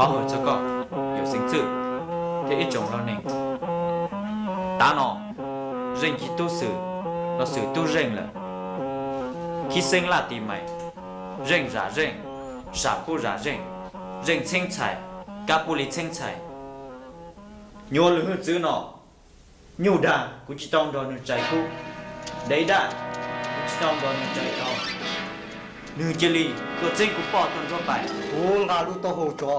Thov hwm txog koj, yawm Xeev Txwj thiab ib tsoom loj neeg. Tav no, Zeej Ci Tub Xwm los Xwm Tub Zeej lawm, khib xeeb laj tis mais, Zeej Zam Zeej, Sam Pub Zam Zeej, Zeej Txheeb Txhais, Kab Pub Li Txheeb Txhais. Nyuaj lwm hwj txwv no, nyuj dag kuv tsis tau nrog nws tsais kub, dev daj kuv tsis tau nrog nws tsais tau. Nws cia li tuaj txeeb kuv poj tag nrho pais. Kuv nqa lub taub hau tso,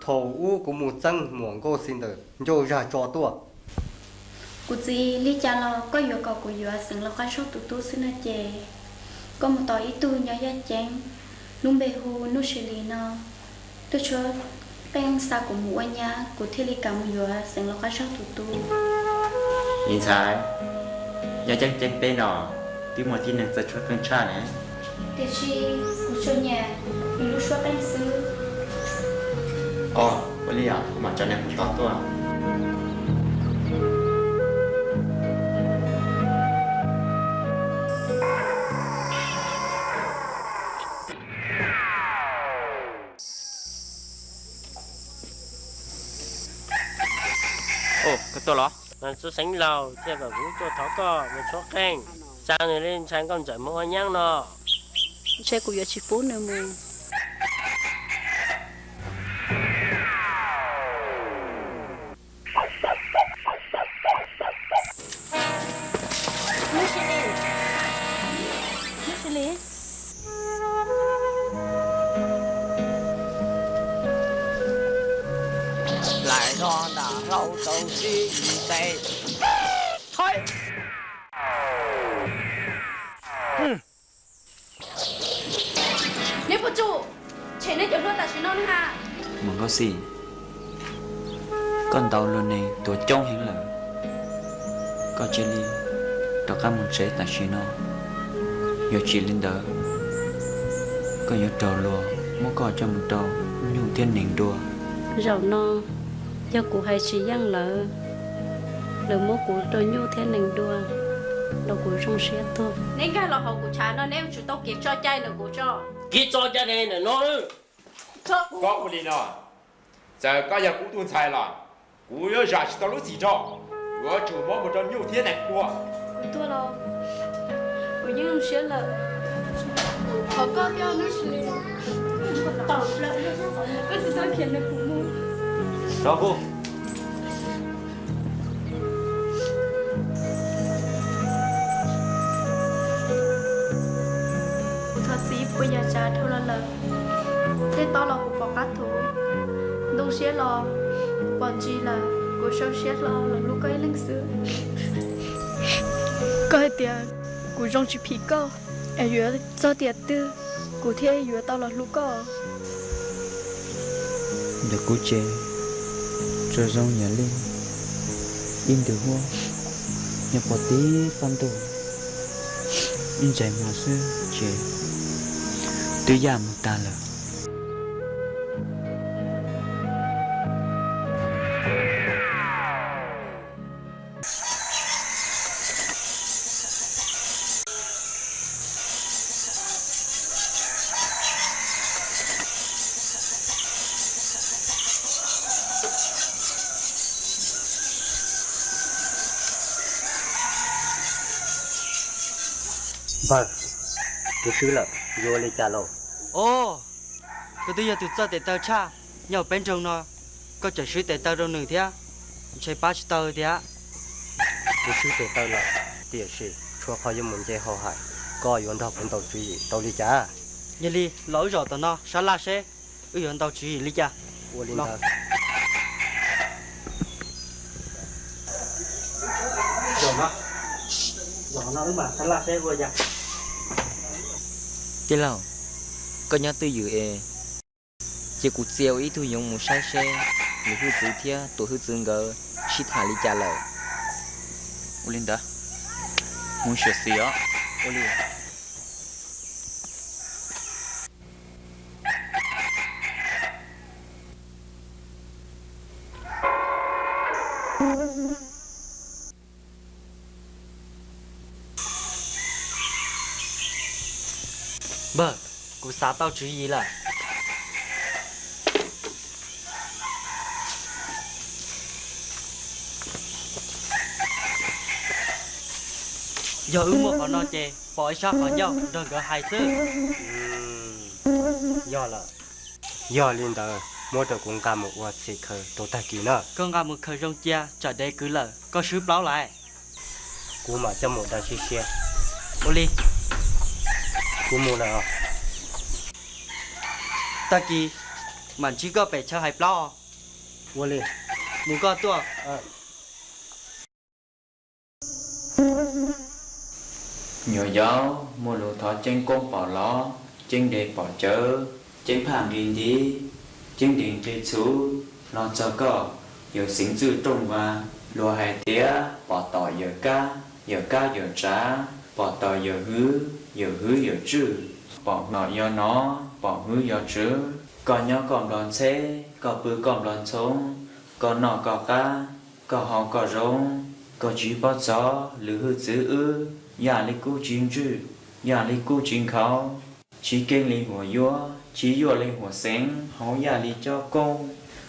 thaum ub kuv mus txeeb muam Nkauj Xis ntawm ncauj zaj tso tuaj. Kuv txiv, li cas los koj yuav kom kuv yuav Xeev Laus qab zaug tus tub xwb no ces, koj mus tos ib tug nyob Yaj Ceeb, lub npe hu Nuj Sis Lis no, tuaj tshuab qeej xa kuv mus ua nyab, kuv thiaj li kam mus yuav Xeev Laus qab zaug tus tub. Niam ntxhais, nyob Yaj Ceeb teb no twb muaj tib neeg txawj tshuab qeej tshaj ne. Tiam sis kuv tsuas nyiam nws lub suab qeej xwb. Ua li os, kuv mam tso neeg mus tos tuaj. Koj tuaj los? Mas tub Xeev Laus thiaj kom kuv tuaj thov koj mus tshuab qeej, xa nws li ntxhais Nkauj Ntxawm mus ua nyab no. Ntshe kuv yuav tsis pub nws mus. Lais no nram hlau tau sib tes. Neb puas tsuaj tshem neb cov hlua tam sim no na ha? Muam Nkauj Xis, koj ntaus luag neeg tuag coob heev lawm, koj cia li rov qab mus tsev tam sim no. Yog tsis li ntawd, koj yuav raug luag muab koj coj mus rau nyuj thiab nees dua. Zaum no yog kuv hais tsis yeej lawv, lawv muab kuv rau nyuj thiab nees dua, los kuv zoo siab tuag. Neb nkag los hauv kuv tshav no neb yuav tsum tau kev tso cai ntawm kuv tso. Kev tso cai ne ntawm no. Koj ua li no, txawm koj yog kuv tus ntxhais los kuv yuav zam tsis tau lub txim rau, yuav tsum muab mus rau nyuj thiab nees dua. Kuv tuag los kuv yeej zoo siab lawm. Thov koj thiab Nuj Sis Lis, koj tsis txhob khiav nrog kuv mus. Kuv thov txim puas yog tsam dhau los lawm, tej toj los kuv pom qab thuv, ntoo siab los kuv pom ntsis lawm, kuv sau siab hlo los hlub koj ib leeg xwb. Koj hais tias kuv zoo tsis phim koj, es yuav txog tiam twg kuv thiaj yuav tau los hlub koj? Ntawm kuv ces tsuas zoo yam li ib nthwv huab nyob puag tim qab ntug, ib ntsais muag xwb ces twb yaj mus tag lawm. Npawg, kuv swb lawm, yuav ua li cas lauj? Os, koj twb yog tus txawj tes taw tshaj nyob peb nroog no, koj tseem swb tes taw rau nws thiab, ntshe pab tsis tau tiag. Kuv swb tes taw lawm, tiam sis tshuav qhov yuav mus nce hauv hais, koj yuav nrog kuv ntaus tswv yim tau li cas? Yog li los wb zaum tom no sab laj seb wb yuav ntaus tswv yim li cas. Ua li ntawd. Zaum no, zaum no wb mam sab laj seb ua li cas. Tij laug, koj nyob twj ywm es Ces kuv txia ua ib tug yoov mus saib seb Lwm Hwj Txwv thiab Tuam Hwj Txwv nkawd sib tham li cas lawm. Ua li ntawd, mus sim xis os. Ua li. Npawg, kuv xav tau tswv yim lawm. Yog wb muaj qhov no ces pom ib sab qhov ncauj nrog nkawd hais xwb. Yog lawm. Yog li ntawd muab rau kuv nqa mus ua txhim khaws rau tag kis na. Koj nqa mus khaws zoo cia tsam dev kwv lawm koj swb plaub lais. Kuv mam coj mus da siab siab. Ua li. Kuv mus lawm. Tag kis mam ntsib koj pem chaw hais plaub. Ua li. Mus koj tuaj. Nyuam yaus, muaj lus thov ceeb koob pom los, ceeb de pom cawv, ceeb phaj nqi ntiv, ceeb nris nqi txhuv los txog koj, yawm Xeev Txwj Rooj Vas. Luag hais tias pom tom yawm kab, yawm kab yawm tsav, pom tom yawm hwv, yawm hwv yawm tswj, pom nom yog nom, pom hwv yog tswv. Koj nyob koj nplog ntxheb, koj pw koj nplog ntxhoo, koj noj koj qab, koj haus koj zoo, koj tsis paub txog Lwm Hwj Txwv wb, yaj li kub tsis ntswj, yaj li kub tsis nkhaus, tsis keeb li huam yuav, tsis yuaj li huam xeev, haus yaj li cob koob.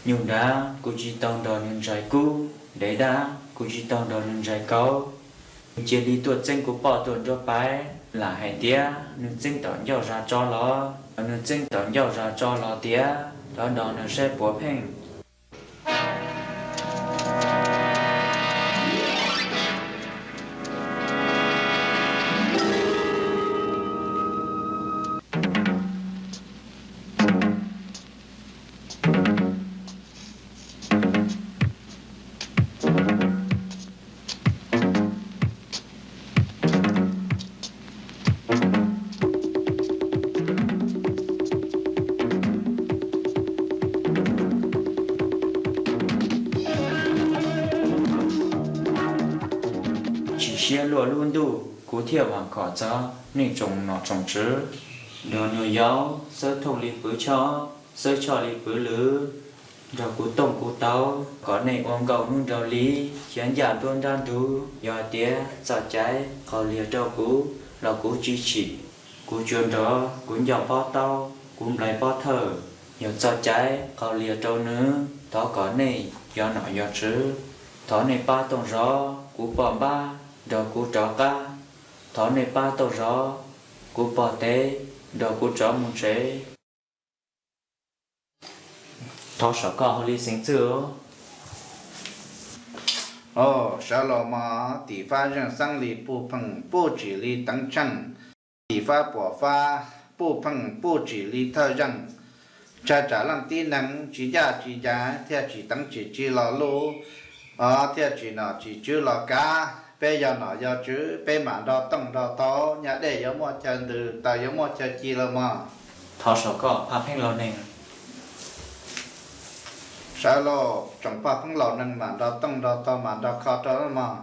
Nyuj dav kuv tsis tau nrog nws ntsais kub, dev dav kuv tsis tau nrog nws ntsais kauv. Nws cia li tuaj txeeb kuv poj tuaj nruab paiv, lam hais tias nws txeeb tom ncauj zas tso los, nws txeeb tom ncauj zas tso los tias thov nrog nws saib puav pheej. Chim siab luaj lub ntuj, kuv thiaj vam khom txog nej tsoom nom tsoom tswv. Nrog nyuam yaus xawb thooj li pwv choj, xawb choj li pwv lwm, nrog kuv tooj kuv taug, kom nej ua nkauj hnub nraug li, khiav ncaj nruab nrab ntug. Yog tias txoj cai qhaus lias rau kuv los kuv tsis chim, kuv tsuas nrog kuv ncauj pob taub, kuv nplais pob thawj. Yog txoj cai qhaus lias rau nws, thov kom nej yog nom yog tswv. Thov nej pab tooj zov kuv poj npab nrog kuv rov qab. Thov nej pab tooj zov kuv pog tev nrog kuv rov mus tsev. Thov saum koj hauj li Xeev Txwj. Sawv los mog, tim fab zeej xeeb li puj pheej puj tsim li teev tsheej, tim fab puam fab puj pheej puj tsim li thawj zeej. Tshaj tsam leej tib neeg tsis ncaj tsis ncees thiaj tsis teev tsis tsim los lub, thiaj tsis nom tsis tswv los kav. Peb yog nom yog tswv peb mam nrog tooj nrog taug, nyaj dej yuav muaj chaw ntws, taws yuav muaj chaw ci los mog. Thov saum koj paj pheej laus neeg. Sawv los tsoom paj pheej laus neeg mam nrog tooj nrog taug mam nrog kho rau mog.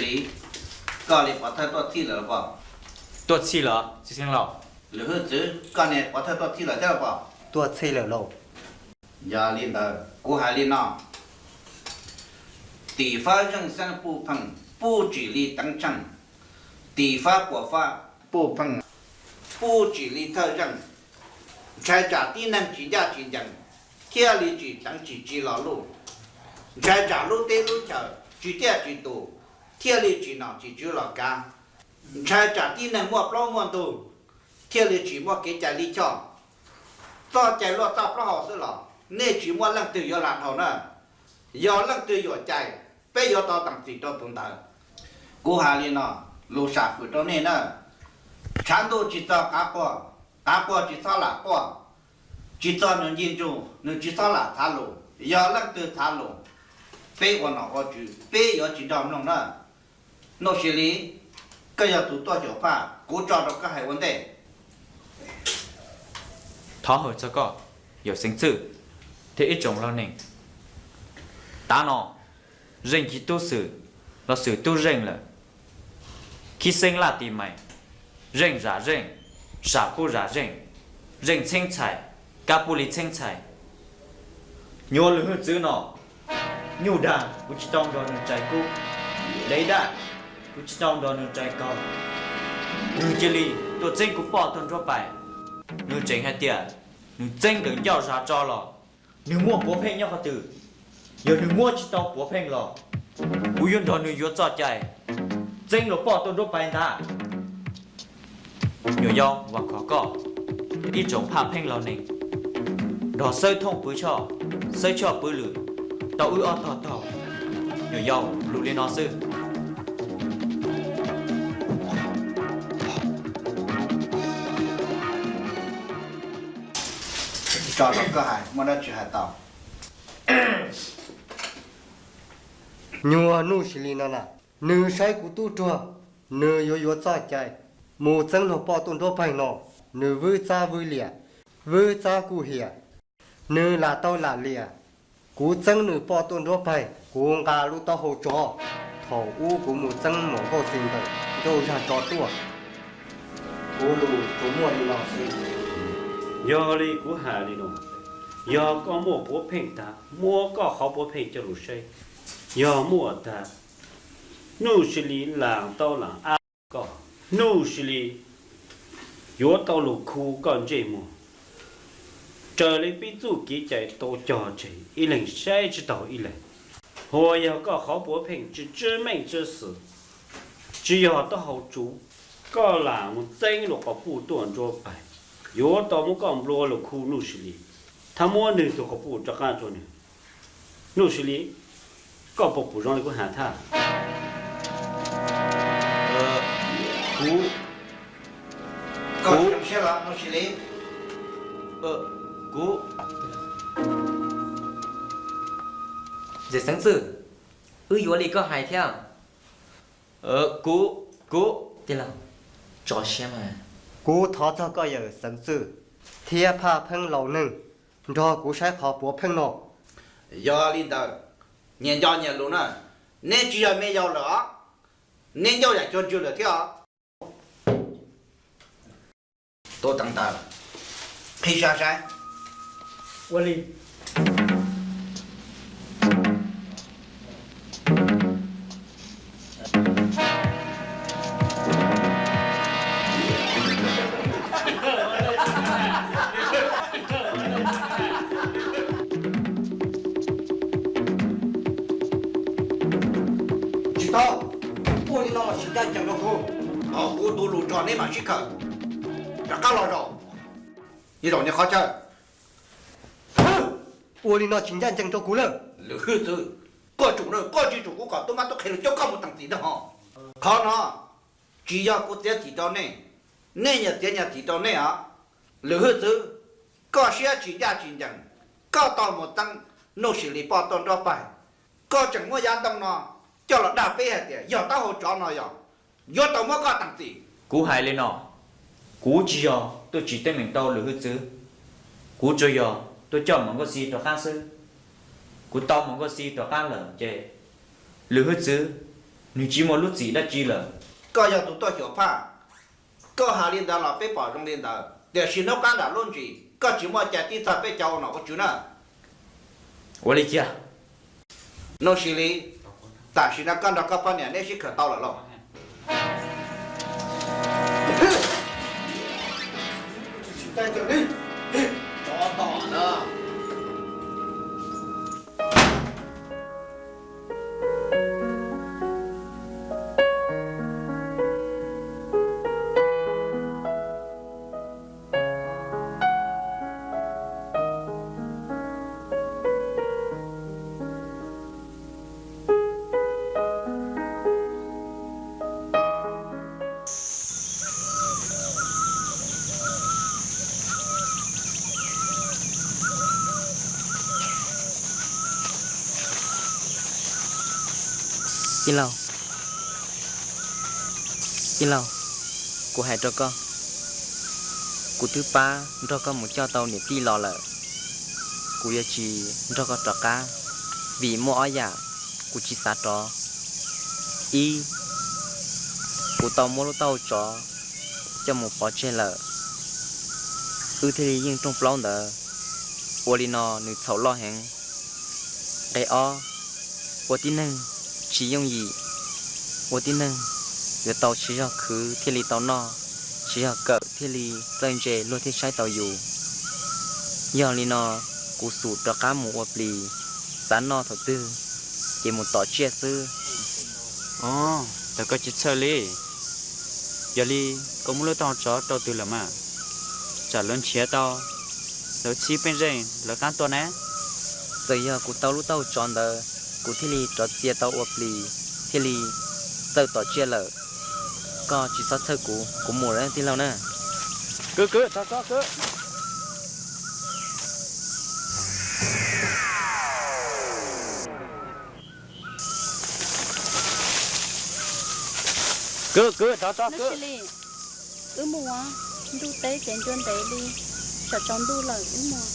Lis, koj li pov thawj tuaj txhij lawm los pom? Tuaj txhij lawm, txiv xeev laus. Lwm Hwj Txwv, koj niag pov thawj tuaj txhij lawm thiab los pom? Tuaj txhij lawm lauj. Yog li ntawd kuv hais li no, tim fab zeej xeeb puj pheej, puj tsim li teev tsheej, tim fab puas fab puj pheej, puj tsim li thawj zeej, ntshai tsam tib neeg tsis ncaj tsis ncees, thiaj li tsis teev tsis tsi los luj, ntshai tsam lub teb lub chaws tsis tiaj tsis tus, thiaj li tsis nom tsis tswv los kav, ntshai tsam tib neeg muaj plaub muaj ntug, thiaj li tsis muaj kev cai lij choj. Txoj cai luaj txoj plaub hau xwb los nej tsis muaj leej twg yuav hla dhau na. Yog leej twg yuam cai, peb yuav tau teem txim rau tus ntawd. Kuv hais li no, lus sam fwm rau nej na, tshav ntuj tsis txog qav quaj, qav quaj tsis txhob lam quaj, tsis txog nws ncig ntsug nws tsis txhob lam txhav lus. Yog leej twg txhav lus, peb ua nom ua tswv peb yuav tsis nrog mloog na. Nuj Sis Lis, koj yog tus tuaj xyuas phaj, kuv tso rau koj hais ua ntej. Thov hawm txog koj, yawm Xeev Txwj thiab ib tsoom loj neej. Tav no, zeej ci tub xwm los xwm tub zeej lawm. Khib xeeb laj tis mais, zeej zam zeej, sam puj zam zeej, zeej txheeb txhais, kab puj li txheeb txhais. Nyuam Lwm Hwj Txwv no, nyuj dag kuv tsis tau nrog nws tsais kub, dev daj kuv tsis tau nrog nws tsais kaug. Nws cia li tuaj txeeb kuv poj tuaj nruab pais. Nws tseem hais tias nws txeeb ntawm ncauj zag tso los nws muaj puav pheej nyob qhov twg. Yog nws muab tsis tau puav pheej los kuv yuav nrog nws yuav txoj cai txeeb luag poj tuaj nruab pais ntag. Nyuam yaus, vam khom koj thiab ib tsoom phaj pheej loj neej nrog Xawb Thooj Pwv Choj, Xawb Choj Pwv Lwm tau wb ob tog taug. Nyuam yaus, lus li no xwb. Tso rau koj hais, muaj dab tsi hais tau. Nyuag Nuj Sis Lis no na, nws saib kuv tub ruag, nws yuav yuav txoj cai mus txeeb luag poj tuaj nruab pais no. Nws vwb txab vwb liam, vwb txab kuj hiam, nws lam tau lam liam. Kuv txeeb nws poj tuaj nruab pais, kuv nqa lub taub hau tsov. Thaum ub kuv mus txeeb mus nkauj xi ntawm ncauj zag tso tuaj. Kuv lus tsuas muaj li no xwb. Yog li kuv hais li no, yog koj muaj puav pheej tag, muab koj qhov puav pheej coj los saib. Yog muaj tag, Nuj Sis Lis lam tau lam ab koj, Nuj Sis Lis yuav tau los khu koj ntsej muag. Raws li peb txuj kev cai tau cog tseg ib leeg saib tsis taus ib leeg. Hos yog koj qhov puav pheej tsis tswb meej tswb xwm, tsis yog taub hau tsuv, koj lam mus txeeb luag quas puj tuaj nruab pais, yuav tau muab koj nplua los khu Nuj Sis Lis, thiab muab nws tus quas puj rov qab rau nws. Nuj Sis Lis, koj puas pom zoo li kuv hais thiab? Kuv, kuv, kuv, Xeev Txwj, wb yuav li koj hais thiab. Kuv, kuv, tij laug, tso siab mas. Kuv thov txog koj yawm Xeev Txwj thiab phaj pheej laus neeg nrog kuv saib qhov puav pheej no. Yog li ntawd, nyias nco nyias lus na, neb tsis yog me yaus lawm os, neb ncauj yam cuag ntswg lawm thiab os. Tus teev taw, qhib sab saib. Ua li. Tsis tau, ua li no mas tsis ncaj ncees rau kuv. Thov kuv tus lus nrog neb mam sib kawm. Rov qab los zaum, zaum niag qhov chaw. Ua li no tsis ncaj ncees rau kuv lawm. Lwm Hwj Txwv, koj tsum na, koj tsis tsum kuv kom tub mab tub qhe los coj koj mus teem txim na ho. Qhov no tsis yog kuv txiav txim rau nej, nej nyias txiav nyias txim rau nej os. Lwm Hwj Txwv, koj siab tsis ncaj tsis ncees, koj tau mus txeeb Nuj Sis Lis poj tuaj nruab pais, koj tseem muab yav ntoo no coj los dag peb hais tias yog taub hau tsov no yog, yuav tau muab koj teem txim. Kuv hais li no, kuv tsis yog tuaj tsim teeb meem rau Lwm Hwj Txwv, kuv tsuas yog tuaj coj Maum Nkauj Xi rov qab xwb. Kuv tau Maum Nkauj Xi rov qab lawm ces Lwm Hwj Txwv, Nws tsis muaj lub txim dab tsi lawm. Koj yog tus tuaj xyuas phaj, koj hais li ntawd los peb pom zoo li ntawd, tiam sis hnub qab nram lub ntsis koj tsis muaj cai tib txog peb cov ua nom ua tswv na. Ua li cas? Nuj Sis Lis, tam sim no koj nrog koj poj niam neb sib khaws tau lawm lauj? Tij laug, tij laug, kuv hais rau koj, kuv twb pab nrog koj mus coj tau niam tij los lawm, kuv yuav tsis nrog koj rov qab, vim muaj ob yam kuv tsis xav rov. Ib, kuv tau muab lub taub hau tsov coj mus pov tseg lawm, wb thiaj li yeej rooj plaub ntawd. Ua li no nws txhaum loj heev. Nqe ob, ua tib neeg tsis yooj yim, ua tib neeg yuav tau siv zog khwv thiaj li tau noj, siv zog kawm thiaj li txawj ntse luag thiaj saib tau yus. Yog li no, kuv xum rov qab mus ua plis, xav noj thaum twg ces mus tom tsiaj xwb. Os, tau koj tsis txhawj li. Yog li koj muab lub taub hau tsov rau twg lawm mas? Tsam lawv nrhiav tau, lawv txhib peej zeej lawv qab tuaj na. Txawm yog kuv tau lub taub hau tsov ntawd, kuv thiaj li rov txia tau ua plis, thiaj li txawj tom tsiaj lawm. Koj tsis txhob txhawj kuv, kuv mus lawm tij laug na. Kwv, kwv, tso tso kwv. Kwv, kwv, tso tso kwv. Wb mus, ntuj teb ces ncua ntev li, tsam tsaus ntuj lawm wb mus.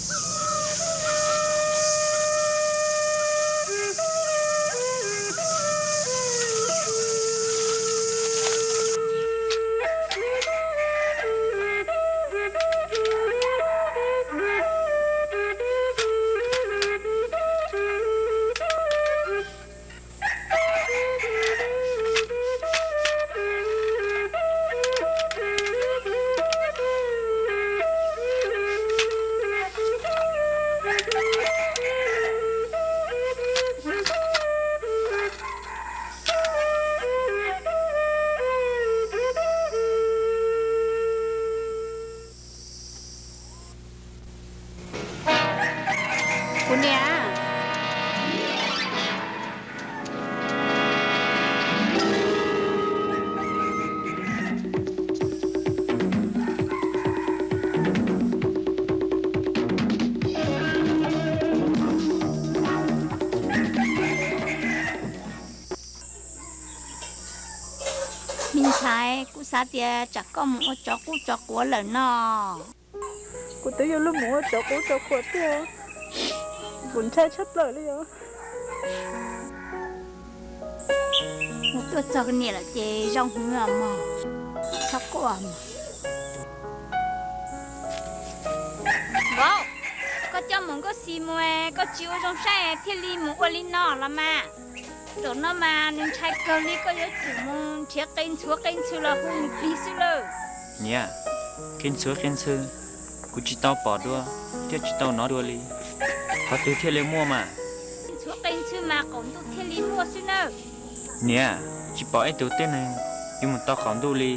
Kuv niam. Me ntxhais, kuv xav tias tsam koj mus ua tsov qub tsov quav lawm no. Kuv twb yuav luag mus ua tsov qub tsov quav tiag, kuv ntshai tshaj plaws li os. Mus tuaj txog niam lawm ces zoo hwv os mog, txhob quaj mog. Vauv, koj coj Mus Nkauj Xis mus, koj tsis ua zoo saib thiaj li mus ua li no los mas. Zaum no mas nws ntshai kawg li, koj yuav tsum mus nrhiav qe ntxhuav qe ntxhw los hu nws plig xwb lawm. Niam, qe ntxhuav qe ntxhw, kuv tsis tau pom dua thiab tsis tau hnov dua li. Qhov twg thiaj li muaj mas? Qe ntxhuav qe ntxhw mas qaum ntuj thiaj li muaj xwb nawb. Niam, tsis pom ib tug tib neeg yuav mus tau qaum ntuj li,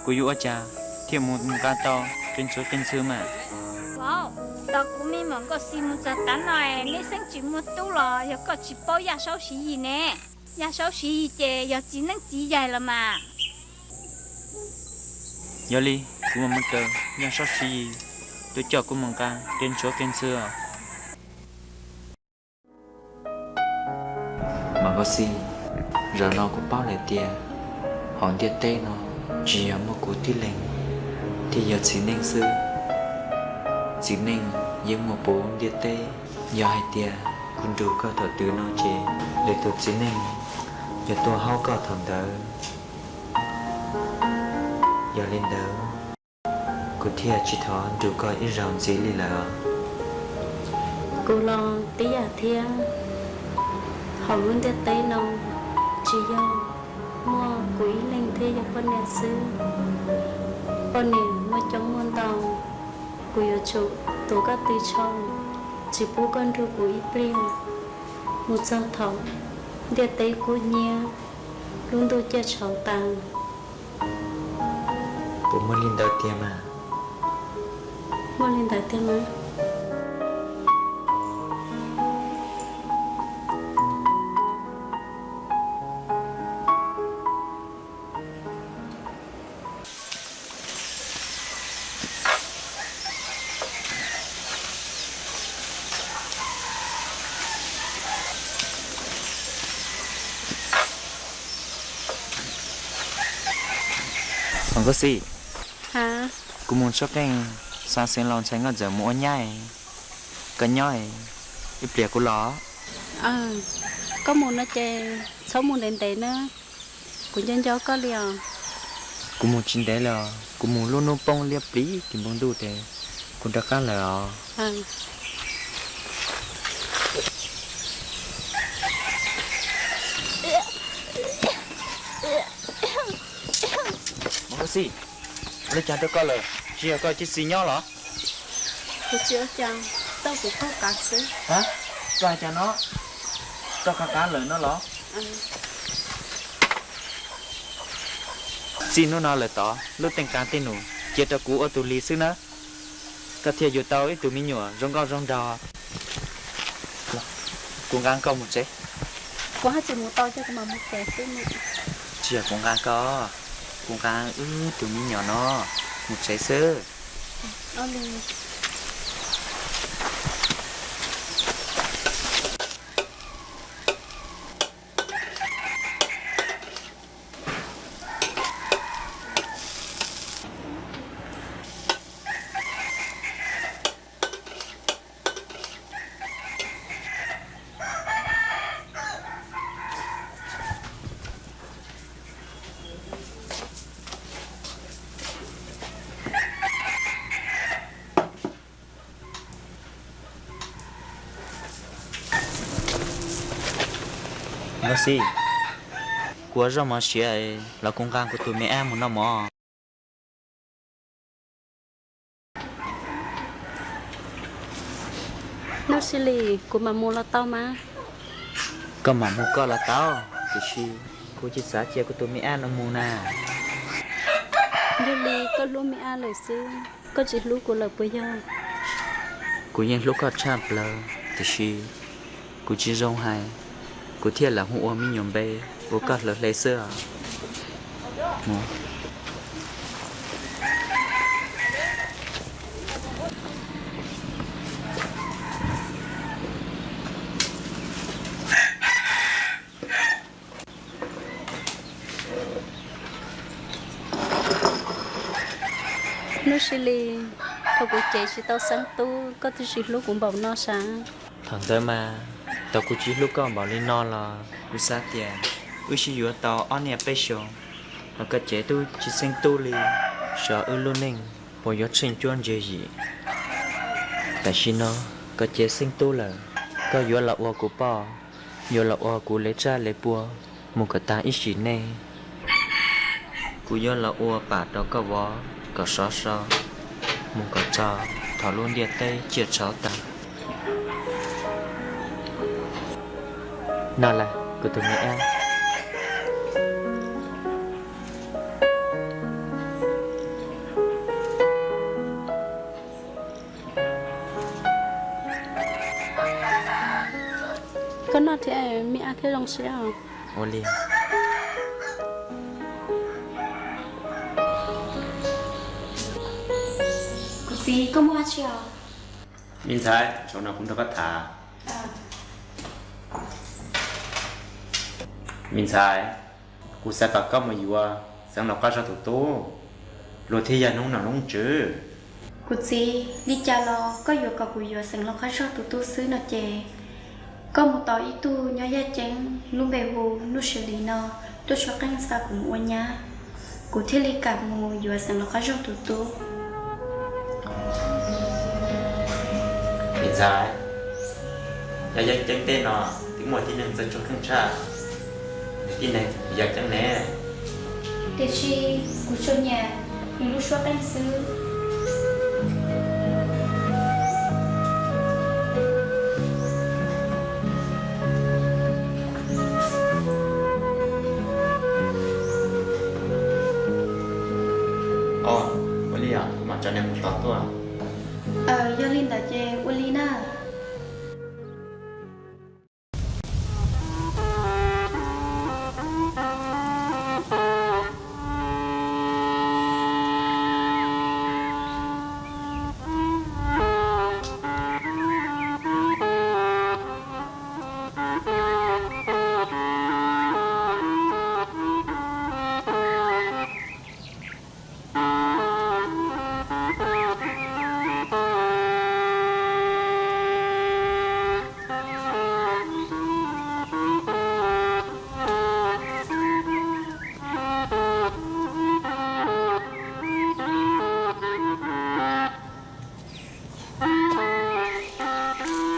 kuv yuav ua cas thiaj mus nqa tau qe ntxhuav qe ntxhw mas? Vauv, tos kuv me Mus Nkauj Xis mus txog tav no, nej xeeb tsis muaj tub los yog koj tsis paub Yaj Saub Siv Yis ne? Yaj Saub Siv Yis ces yog txiv neej txiv yaig los mas. Yog li, kuv mam mus raws Yaj Saub Siv Yis tuaj coj kuv mus nqa qe ntxhuav qe ntxhw os. Mus Nkauj Xis, zaum no kuv paub lawm tias hauv ntiaj teb no tsis yog muaj kuv tib leeg thiaj yog txiv neej xwb. Txiv neej yeej muaj puv ntiaj teb. Yog hais tias kuv nrug koj thaum twg no ces lwm tus txiv neej Yuav tuaj haub koj thaum ntawd. Yog li ntawd, kuv thiaj tsis thov nrug koj ib zaug ntxiv li lawm. Kuv los tib yam thiab. Hauv lub ntiaj teb no tsis yog muaj kuv ib leeg thiab yog poj niam xwb. Poj niam muaj coob muaj ntau, kuv yuav tsum tuav koj tw tsho, tsis pub koj nrug kuv ib pliag, mus txog thaum ntiaj teb kub hnyiab, lub ntuj ciaj tshauv tas. Puas muaj li ntawd tiag mas? Muaj li ntawd tiag mas. Nkauj Xis, kuv mus tshoob qeej xa xeev laus ntxhais Nkauj Ntxawm mus ua nyab, koj nyob ib pliag kuv los. Koj mus no ces txhob mus ntev ntev na, kuv nco nco koj li os. Kuv mus tsis ntev li os, kuv mus lub hnub poob liab pliv tim npoo ntuj ces kuv rov qab lawm os. Nkauj Xis, ua li cas rau koj lawm, tsis yog koj cia li nyob los? Kuv tsis ua cas, tau kuv qaug qav xwb. Koj hais cas no? Koj qaug qav lawm no los? Txij hnub no lawm tod lub teej qab tej num cia rau kuv ua tus hlis xwb na. Koj thiaj yuav tau ib tug me nyuam zoo nkauj zoo nraug. Kuv nqa koj mus tsev. Kuv haj tsis mus tau ces kuv mam mus tsev xwb. Tsis yog kuv nqa koj, kuv nqa wb tug me nyuam no mus tsev xwb. Nkauj Xis, kuv ua zaub mov siav los kuv nqa kuv tus me ab mus noj mov. Nub Sij Lis, kuv mam mus los tau mas? Koj mam mus koj los tau, tiam sis kuv tsis xav cia kuv tus me ab no mus na. Yog li koj hlub me ab lawm xwb, koj tsis hlub kuv lawm puas yog? Kuv yeej hlub koj tshaj plaws, tiam sis kuv tsis zoo hais, kuv thiaj lam hu ua me nyuam npe uas koj hlawv hle xwb os. Nub Sij Lis, thaum kuv cev tsis tau xeeb tub, koj twb tsis hlub kuv npaum no sav. Thaum ntawd mas, thaum kuv tsis hlub koj npaum li no los kuv xav tias wb sib yuav tau ob niaj peb xyoos los koj cev tub tsis xeeb tub li, xyov wb lub neej puas yuav tsheej cuab ntseg yim. Tam sim no koj cev xeeb tub lawm, koj yuav los ua kuv poj, yuav los ua kuv le tsab le pua, mus kom tag ib sim neej. Kuv yuav los ua pam rau koj vov kom sov so, mus kom txog thaum lub ntiaj teb ciaj tshauv tag. No las kuv tus me ab. Koj noj thiab me ab thiaj zoo siab os. Ua li. Kuv txiv, koj muaj dab tsi os? Me ntxhais, zaum no kuv nrog koj tham. Me ntxhais, kuv xav kom koj mus yuav Xeev Laus Qab Zog tus tub, luag thiaj yog hnub nom hnub tswv. Kuv txiv, li cas los koj yuav kom kuv yuav Xeev Laus Qab Zog tus tub xwb no ces Koj mus tos ib tug nyob Yaj Ceeb lub npe hu Nuj Sis Lis no tuaj tshuab qeej xa kuv mus ua nyab, kuv thiaj li kam mus yuav xeem Los Qab Zog tus tub. Niam ntxawm, yog Yaj Ceeb tej no twb muaj tib neeg txawj tshuab qeej tshaj, nws tib neeg yog Ceeb ne. Tiam sis kuv tsuas nyiam nws lub suab qeej xwb. Ua li os, kuv mam tso nws mus tos tuaj. Yog li ntawd ces ua li na.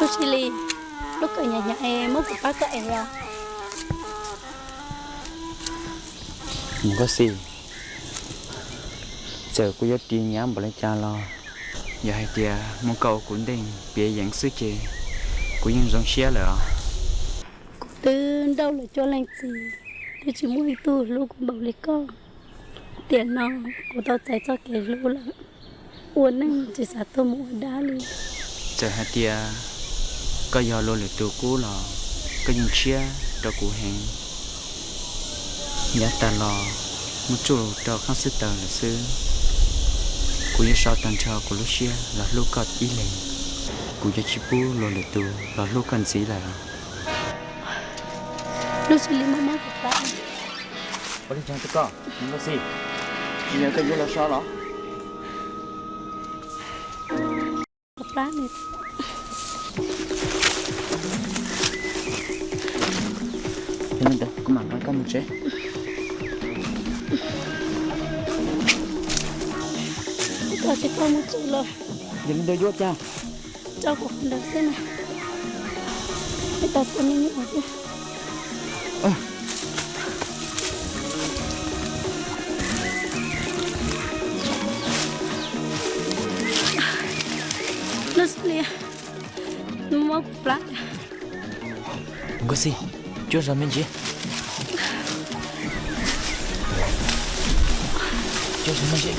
Lub Sis Lis, lub kawm nyav nyav es muab kuv pab koj ev os. Mus koj xis, txawm kuv yuav ris nyav npaum li cas los yog hais tias muaj koj ua kuv nteej piav yeev xwb ces kuv yeej zoo siab lawm os. Kuv twb nrauj lawm cuaj leej txiv, twb tsis muaj ib tug hlub kuv npaum li koj. Tiam no kuv tau txais txoj kev hlub lawm, ua neej tsis xav tuag mus ua dab li. Txawm hais tias koj yog luag lwm tus qub los koj yeej tshiab rau kuv heev. Yav tas los muab tsuj rau qab xwb taws lawm xwb, kuv yuav sau tag nrho kuv lub siab los hlub koj ib leeg. Kuv yuav tsis pub luag lwm tus los hlub koj ntxiv lawm. Lub Sis Lis, mob mob kuv plab. Ua li cas rau koj, Nkauj Xis? Tsis yog koj yuav los so los? Kuv plab. Yog li ntawd kuv mam nqa koj mus tsev. Kuv tsis tau mus tsev los. Yog li ntawd yuav cas? Tso kuv qhov ntawd xwb na. Peb tau txog me nyuam xwb. Lub Sis Lis, mob kuv plab. Nkauj Xis, cuab zog me ntsis. Cuab zog me ntsis.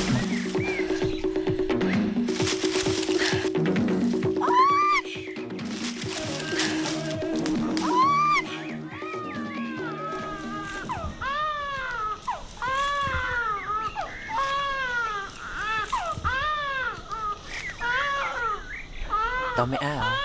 Tau me ab os.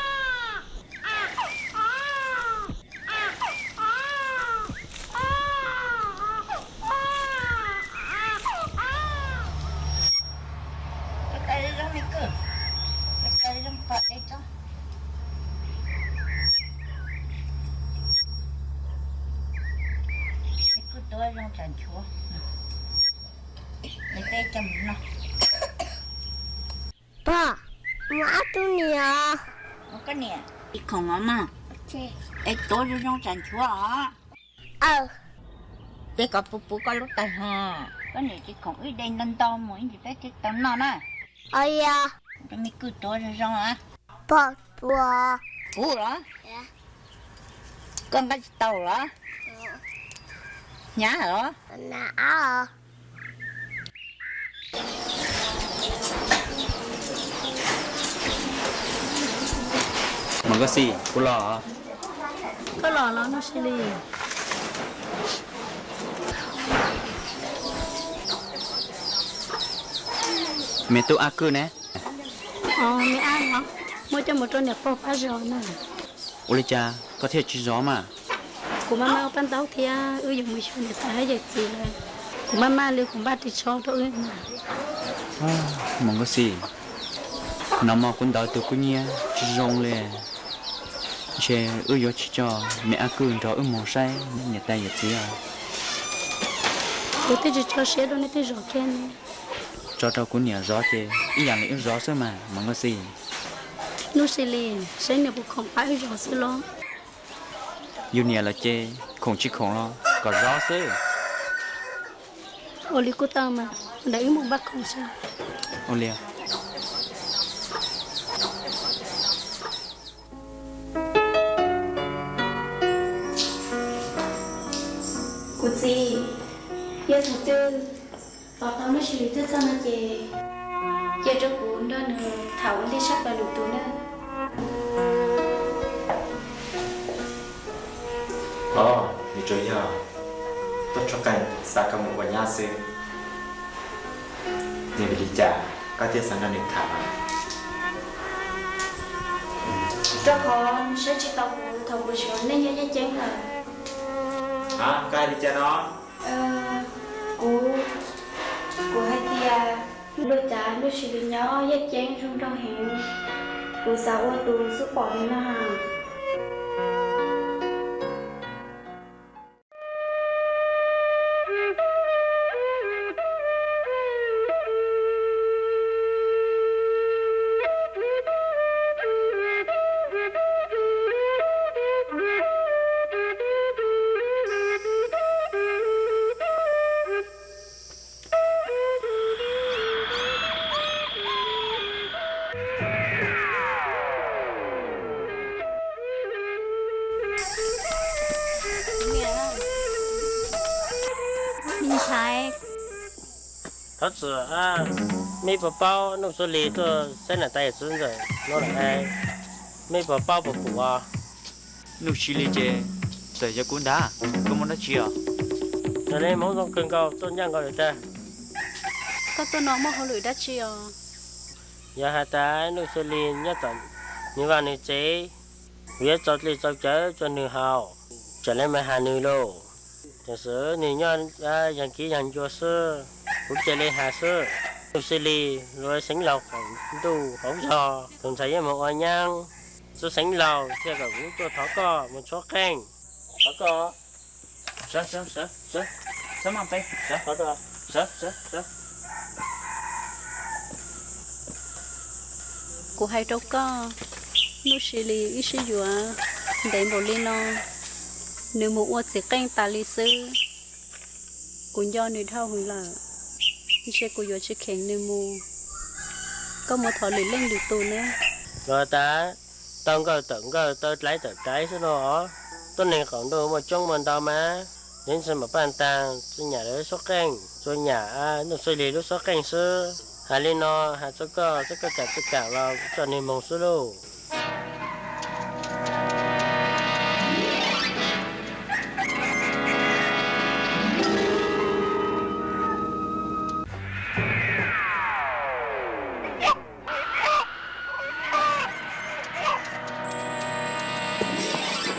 Pog, mus ab tug niam. Koj niam, tsis khoom os mog. Es tuav zoo zoo tsam nchuav os. Peb kov puv puv koj lub tawg hos. Koj niam tsis khoom wb de ntau ntau mus ib ntsis peb thiaj tau noj na. Os yog. Rau me kwj tuav zoo zoo os. Pog puas? Puv los? Koj nqa tsis tau los? Hnyav los? Mas koj xij, kuv los. Koj los los Nuj Sis Lis. Me tub ab kwj ne? Me ab no muab coj mus rau niam pog pab zov na. Ua li cas koj thiaj tsis zov mas? Kuv maj maj ua paj ntaub thiab wb yuav mus xyuas niam tais hab yawm txiv lawm. Kuv maj maj li kuv npaj ris tsho rau wb na. Mas koj xij, no mas kuv ntawd tus kuj nyiaj tsis zoo li. Ntshe wb yuav tsis coj me ab kwj nrog wb mus saib niam tais yawm txiv os. Kuv twb tsis tso siab rau nej tej zos kiag ne. Tso rau kuv niam zov ces ib yam li wb zov xwb mas Mos Nkauj Xis. Nuj Xis Lis, saib niam puas khoom pab wb zov xwb los? Yus niam lawm ces khoom tsis khoom los kom zov xwb. Ua li kuj tau mas, ntawd wb mus npaj khoom saib. Ua li. Kuv txiv, yog thaum twg tos tau Nuj Xis Lis tuaj txog no ces cia rau kuv nrog nws tham ua ntej sab plaws lwm tus nawb. Os, nws tsuas yog tuaj tshuab qeej xav koj mus ua nyab xwb. Nws vim li cas koj thiaj xav nrog nws tham? Rau qhov nws saib tsis taus kuv thaum kuv tseem yog neej nyob Yaj Ceeb lawm. Koj hais li cas no? Kuv, kuv hais tias luag cav Nuj Xis Lis nyob Yaj Ceeb zoo nraug heev, kuv xav ua tus xub pom nws no. Thov txim, mej puas paub Nuj Xis Lis tuaj saib niam tais yawm txiv ntxawm no lawm, mej puas paub puas pum os? Nuj Xis Lis ces txawm yog kuv ntag, koj muaj dab tsi os? Yog li Hmoob zoo kawg nkaus tuaj ncaj nkaus li tag. Koj tuaj no muaj hauj lwm dab tsi os? Yog hais tias Nuj Xis Lis nyob tom nws vaj nws tsev, kuv yuav txaus dli txaus cawv rau nws haus, txawm li mas has nws lauj. Tiam sis nws nyob yag kiv yag ncua xwb, kuv cia li has xwb. Nuj Xis Lis, luag xeev laus qaum ntuj hauv zog, tus ntxhais yuav mus ua nyab, txwv xeev laus thiaj kom kuv tuaj thov koj mus tshuab qeej. Thov koj. Kuv hais rau koj, Nuj Xis Lis wb sib yuav ntev npaum li no, nws mus ua txiv qeej tas li xwb. Kuv nco nws dhau hwv lawm, ntshe kuv yuav tsis kheev nws mus. Koj mus thov lwm leej lwm tus nawb. Los tas, tau nkawj tawm nkawj, tau dlaiv tawm dlaiv xwb no os. Tuab neeg qaum ntuj muaj coob muaj ntau mas, nws tsis mam paj taag txhua nyam lawv lub suab qeej, txhua nyam Nuj Xis Lis lub suab qeej xwb. Hais li no hais txog koj, txog koj kam tsis kam los coj nws moog xwb lauj.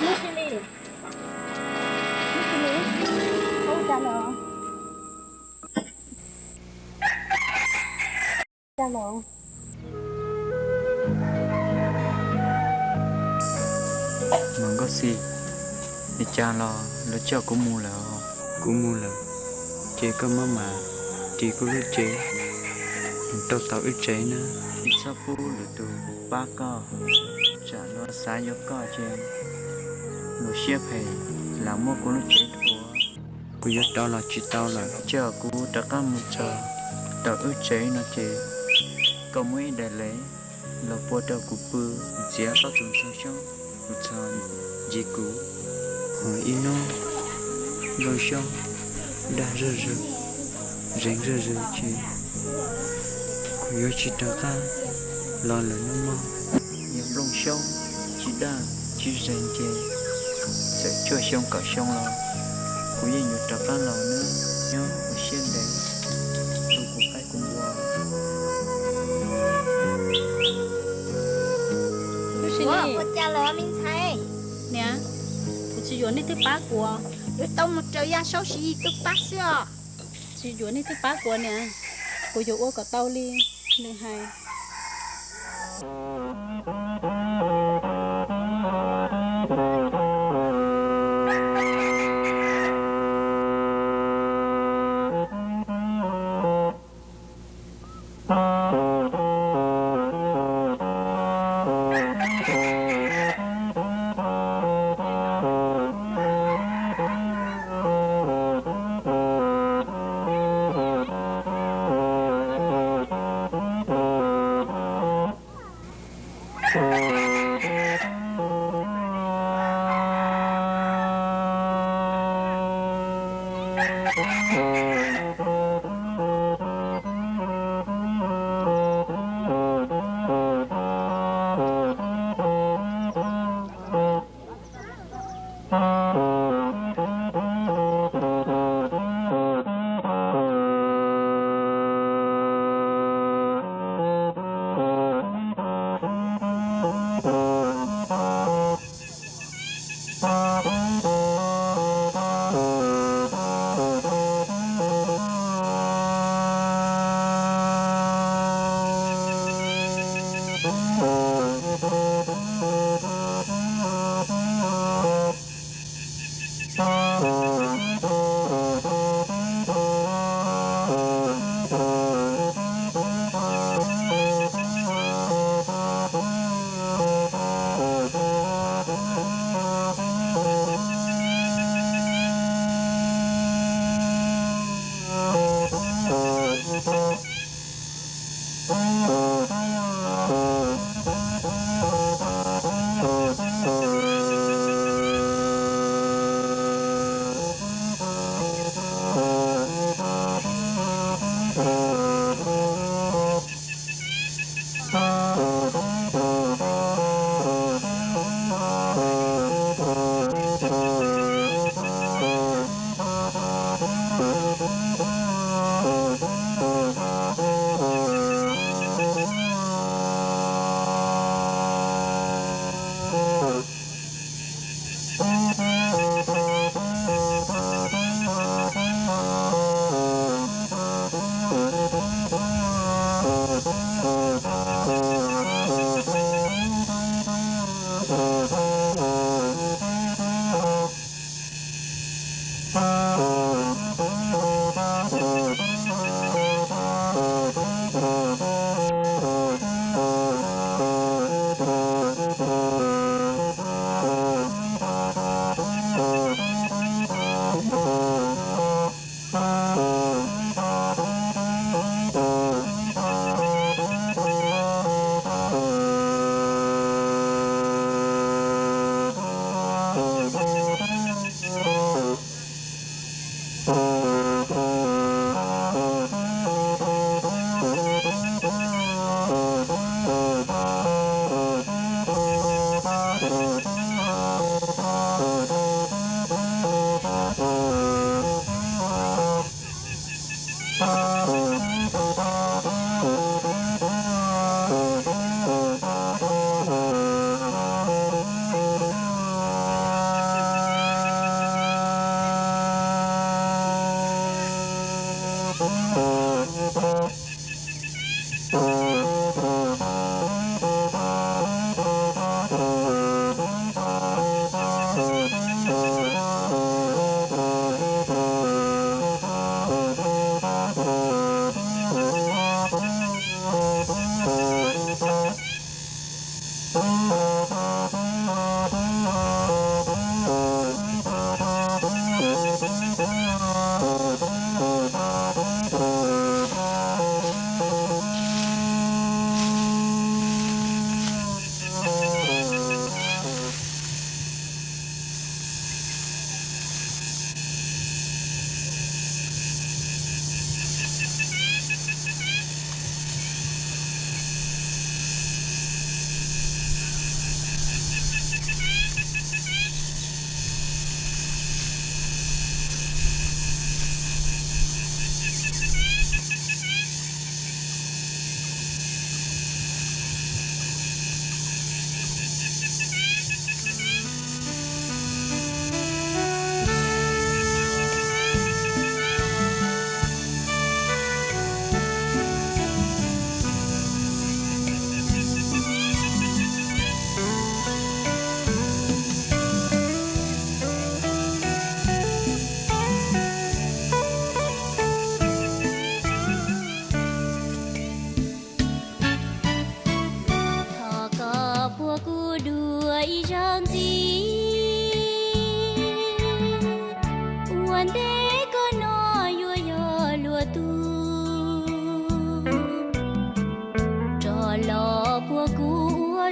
Nuj Xis Lis, Nuj Xis Lis, koj ua cas lawm? Cas lawm? Mos Nkauj Xis, li cas los lawv coj kuv mus lawm os? Kuv mus lawm, ces koj maj mam ris kuv lub cev mus rau tom wb tsev na. Tsis txhob pub lwm tus pab koj, tsam luag xav yuav koj ces luag siab phem lam muab kuv lub cev dhuav. Kuv yuav rov los tsis tau lawm, coj kuv rov qab mus txog tom wb tsev no ces koj muab ib daim lev los pua rau kuv pw, txiav koj tus ntxhua xyoob, kuv txhos ncig kuv. Ho ib hnub zoo xyoob daj zuj zus, zeeg zuj zus ces kuv yuav tsis rov qab los lawm nawb mog. Yog nplooj xyoob tsis daj tsis zeeg ces txawm cuaj xyoo kaum xyoo los kuv yeej yuav rov qab los nawb. Nyob ua siab ntev, tu kuv qaib kuv npua. Ua cas lawm me ntxhais? Niam, kuv tsis yuav nej twb pab kuv. Yuav tau mus raws yaj saub siv twb pab xwb os. Tsis yuav nej twb pab kuv niam, kuv yuav ua kom tau li nws hais.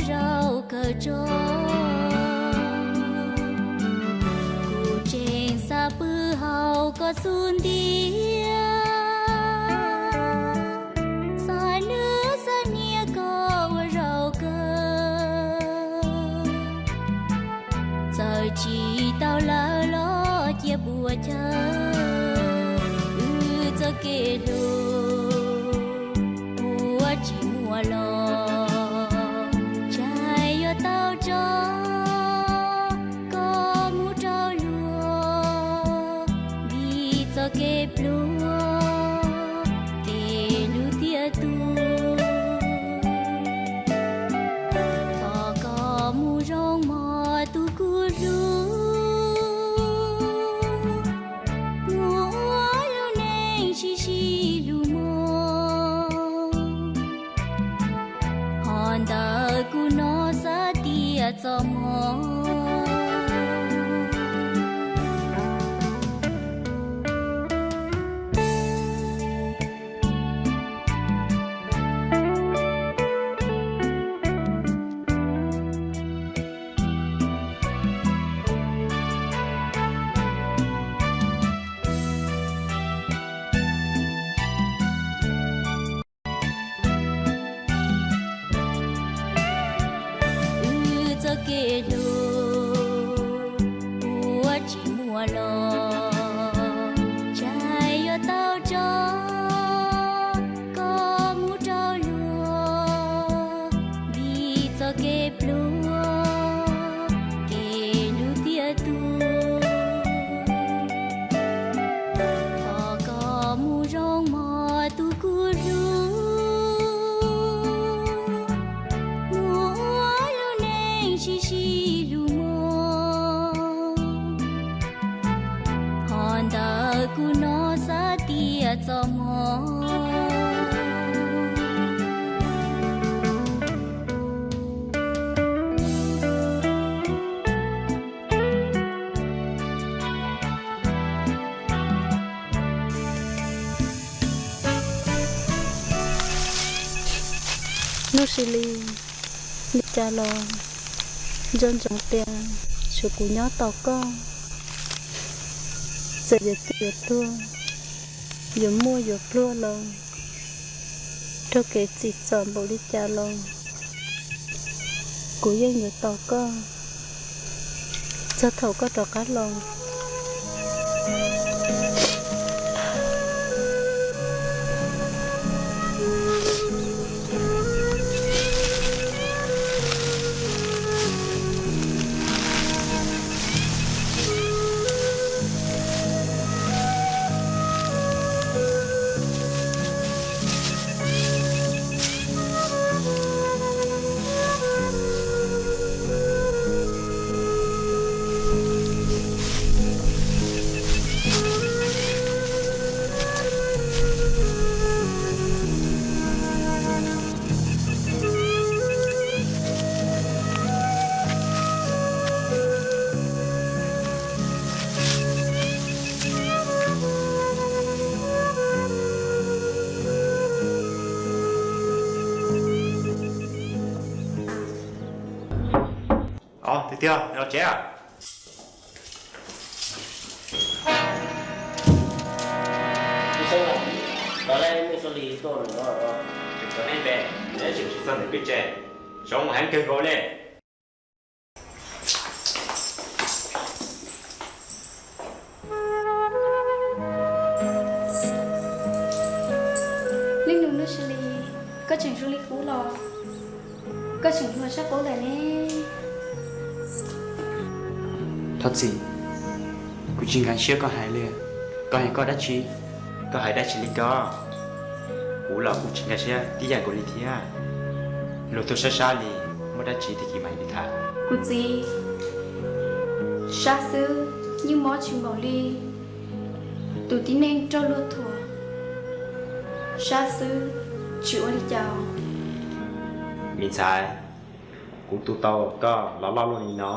zaum kawg tso. Kuv tseem xav pw hauv koj xub ntiag, xav hlub xav hnia koj ua zaum kawg. Txawm tsis tau lawv los cia puas chaw, wb txoj kev hlub puas tsis muaj los, ntshai yuav tau tso koj mus rau luag, vim txoj kev pluag kev hlub tiag tug. Thov koj mus zoo mog tus kuv hlub, mus ua lub neej sib sib hlub mog. Qhov ntawd kuv hnov xav tias txoj hmoov. Wb txoj kev hlub puas tsis muaj los, ntshai yuav tau tso koj mus rau luag, vim txoj kev pluag kev hlub tiag tug. Thov koj mus zoo mog tus kuv hlub, mus ua lub neej sib sib hlub mog. Qhov ntawd kuv hnov xav tias txoj hmoov. Nuj Sis Lis, li cas los nco ntsoov tias tshuav kuv nyob tos koj. Txawm yuav txwj yuav tuag, yuav muaj yuav pluag los, raug kev txim txom npaum li cas los, kuv yeej yuav tos koj txog thaum koj rov qab los. Tiag tiag, los tsev. Tsis txhob ntawm peb tsev, zoo heev kawg nkaus li. Leej nus Nuj Sis Lis, koj tseem zoo li qub los? Koj tseem hluas tshaj qub lawm ne. Thov txim, kuv tsis nkag siab koj hais li. Koj hais koj dab tsi? Koj hais dab tsi li ko? Kuv los kuj tsis nkag siab tib yam nkaus li thiab. Luag tuaj sab sab li, muaj dab tsi tag kis mam li tham. Kuv txiv, sab xwb yeej mob tsis npaum li tus tib neeg raug luag thuam. Sab xwb tsis ua li cas. Me ntxhais, kuv tu tau koj los loj luaj li no,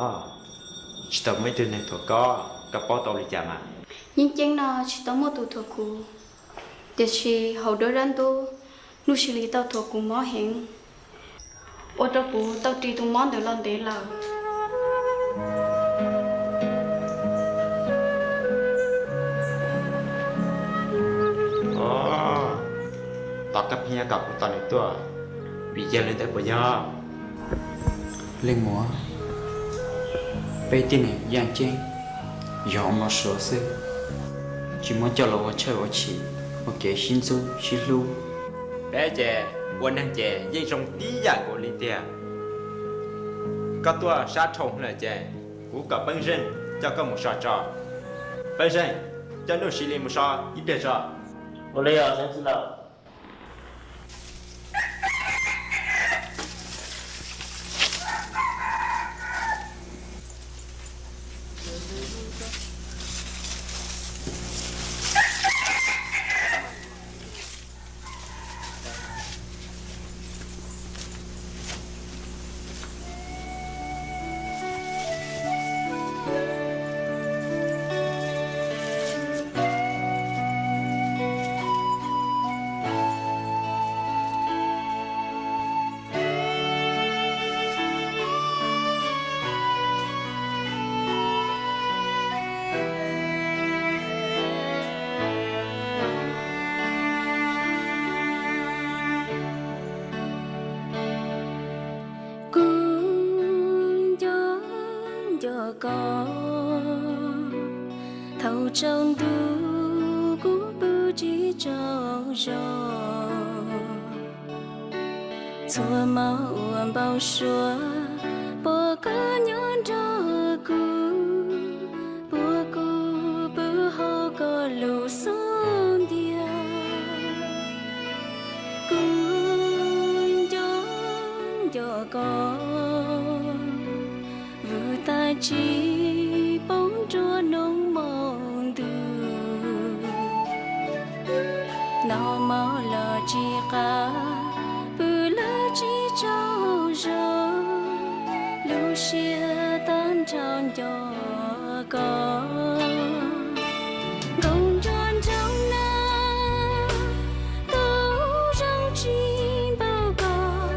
tsis tau muaj ib tug neeg thuam koj, koj paub tau li cas mas? Yeej ceeb no tsis tau muaj tus thuam kuv, tiam sis hauv duab zaj ntub, Nuj Sis Lis tau thuam kuv mob heev. Ua rau kuv tau ris tus mob ntawd los ntev lawm. Tos koj pheej yuav kom kuv tos nws tuaj, vim yog li ntawd puas yog? Leej muam, peb tib neeg yaj ceeb, yog mos suav xwb, tsis muab coj los ua tshawj ua chim, ua kev sib ntxub sib hlub. Peb ces ua neeg ces yeej zoo tib yam nkaus li tiag. Koj tuaj sab dhau lawm ces kuv kom Peeb Zeej coj koj mus so tso. Peeb Zeej, coj Nuj Sis Lis mus so ib pliag tso. Ua li os xeev txiv laus. Kuv nco nco koj, thaum tsaus ntuj kuv pw tsis tsaug zog. Txhua hmo uas npau suav pom koj nyob nrog kuv, puas kuv pw hauv koj lub xub ntiag. Kuv nco nco koj, vwm tas tsis poob nruab hnub hmo ntuj. Noj mov los tsis qab, pw los tsis tsaug zog, lub siab tag nrho nco koj. Nkauj nraug nraug na, tus zoo tsis npaum koj,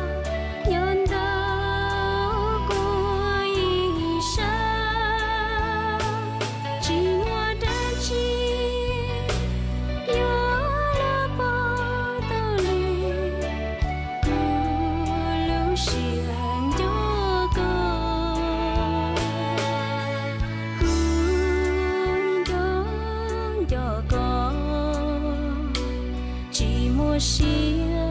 nyob ntau kua ib sab, tsis muaj dab tsi yuav los pom tau li kuv lub siab nco koj. Kuv nco nco koj, tsis muaj sia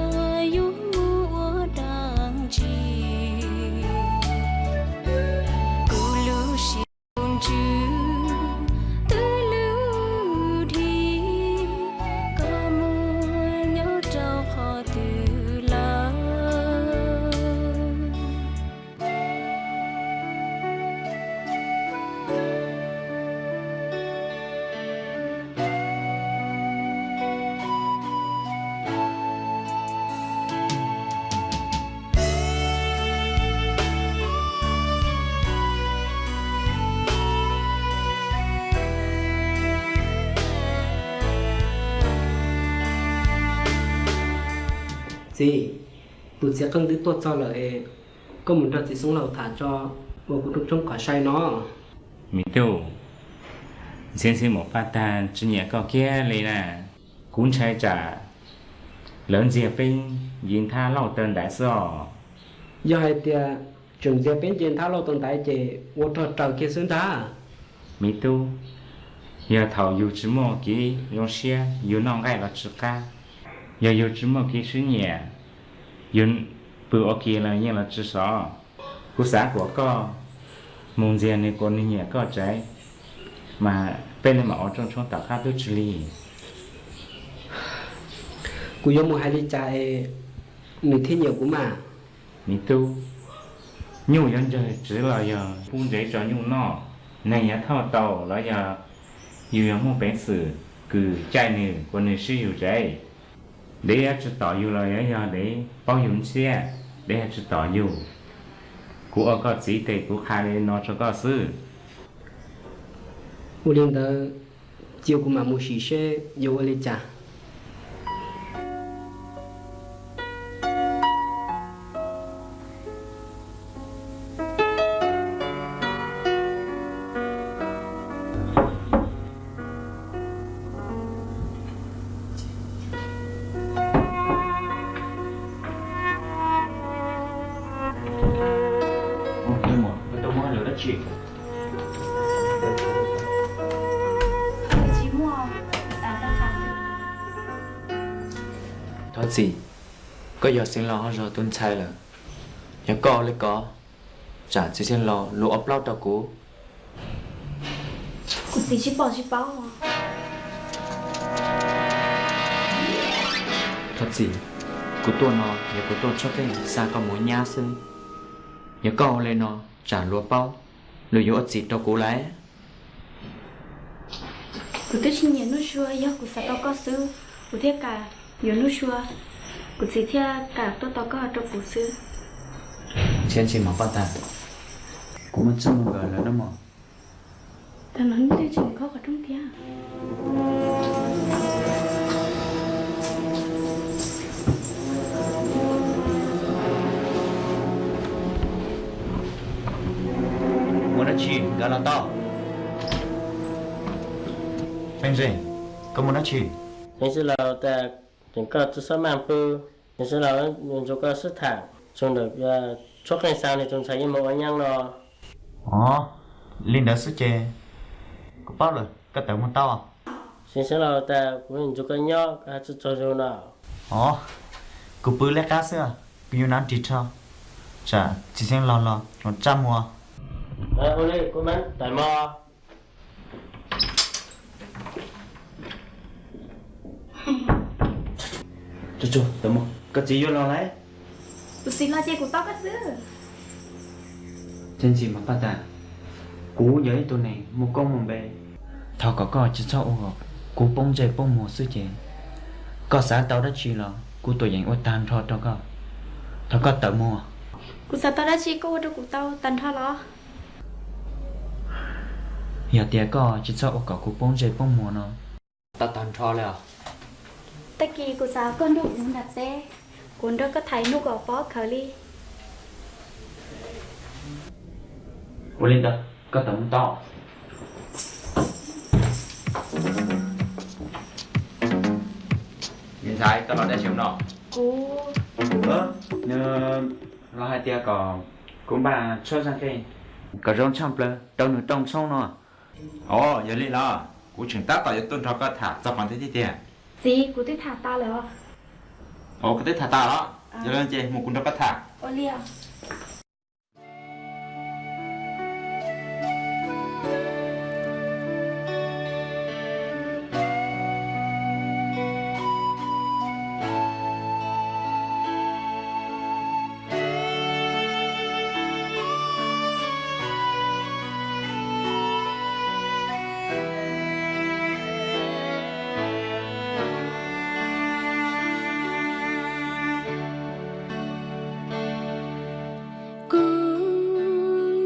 yuav mus ua dab tsi. Kuv lub siab ntsws twb lwj dhi, koj mus nyob rau qhov twg lawm. Txiv, tus txiv qeej twb tuaj txog lawm es koj mus nrog txiv xeeb laus tham tso, ua kuv rooj tshoob qhov sai no. Me tub, Ntxhiab Ntxhiab mus paj tag tsis nyiam koj kiag li na. Kuv ntshai tsam lawv ntxias Peeb Nce Nthab Lauj taw ntaiv xwb os. Yog hais tias tseem ntxias Peeb Nce Nthab Lauj taw ntaiv ces ua rog raws kiag xwb ntag. Me tub, yog thaum yus tsis muaj kev zoo siab yus noj nqaij los tsis qab, yog yus tsis muaj kev sib nyiam yus pw ua ke los yeej los tsis sov. Kuv xav kom koj mus ntxias nws kom nws nyiam koj tsev, mas peb li mam ua rooj tshoob tom qab twb tsis lig. Kuv yuav mus hais li cas es nws thiaj nyiam kuv mas? Me tub, nyuj yuav ncaws tsev los yog pub ntsev rau nyuj noj, neeg yuav thauj tau los yog yus yuav muaj peev xwm kws caij nws kom nws sib yus tsev. Dev yuav tsis tom yus los yog dev paub yus ntxhiab, dev yuav tsis tom yus. Kuv ua koj txiv tes kuv qha li no rau koj xwb. Ua li ntawd, cia kuv mam mus sim seb yuav ua li cas. Thov txim, koj yog Xeev Laus hauv zos tus ntxhais lawm. Yog koj ua li ko, tsam txiv Xeev Laus luag ua plaub rau kuv. Kuv txiv tsis pom tsis paub. Thov txim, kuv tuaj no yog kuv tuaj tshoob qeej xa koj mus nyab xwb. Yog koj ua li no, tsam luag paub, luag yuav ua txim rau kuv lawm. Kuv twb tsis nyiam Nuj Sua, yog kuv xav tau koj xwb, kuv thiaj kam yuav Nuj Sua, kuv txiv thiaj kam tuaj tos koj rau kuv xwb. Txhiaj ntsis mov paj tas, kuv muaj txuj mus nkawd lawm no mog. Tag no nej twb tsis mus khob qhov rooj thiab. Muaj dab tsi nkawd los tau. Peeb Zeej, koj muaj dab tsi? Xeev Laus tas, tseem koj tsis xob maj pw. Xeev Laus, ntsug koj xub tham txug ntawm tshoob qeej xa nws tus ntxhais yuav mus ua nyab no. Ov, li ntawd xwb ces kuv paub lawm, koj tawm mus tau. Xeev Laus tas, kuv ntsug koj nyob, koj hais tsis txog zug no. Ov, kuv pw lej qab xwb, kuv yuav hnav ris rho, tsam txiv Xeev Laus los tsaj muag. Ua li kuv mam tawm mog. Koj txiv yuav los lawm. Kuv txiv los ces kuv tos koj xwb. Txhiaj ntsis mov paj tas, kuv yog ib tug neeg muaj koob muaj npe, thov kom koj tsis txhob ua kom kuv poob ntsej poob muag xwb ces koj xav tau dab tsi los kuv tuam yeem ua tag nrho rau koj. Thov koj tawm mus. Kuv xav tau dab tsi koj ua rau kuv tau tag nrho los? Yog tias koj tsis txhob ua kom kuv poob ntsej poob muag no, tau tag nrho li os. Tag kis kuv xav koj nrog kuv mus nram teb, kuv nrog koj tham ib hnub kom poob khawv li. Ua li ntawd koj tawm mus tau. Niam ntxhais, koj los dab tsi no? Kuv, nws los hais tias kom kuv npaj tshuab zaj qeej kom zoo tshaj plaws rau nws rooj tshoob no. Ov, yog li los kuv tseem tab tom yuav tuaj nrog koj tham txog qhov ntawd thiab tiag. Txiv, kuv twb tham tas lawm os. Ov, koj twb tham tas los? Yog li ces mus kuv nrog koj tham. Ua li os. Kuv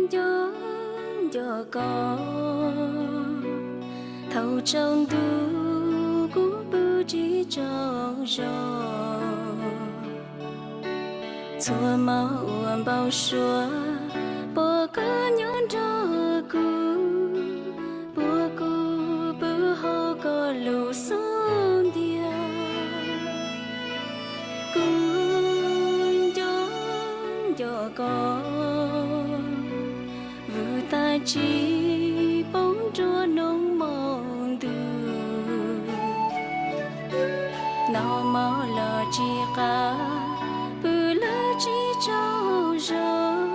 nco nco koj, thaum tsaus ntuj kuv pw tsis tsaug zog. Txhua hmo uas npau suav, pom koj nyob nrog kuv, puab kuv pw hauv koj lub xub ntiag. Kuv nco nco koj, vwm tais tsis poob nruab hnub hmo ntuj. Noj mov los tsis qab, pw lawm tsis tsaug zog,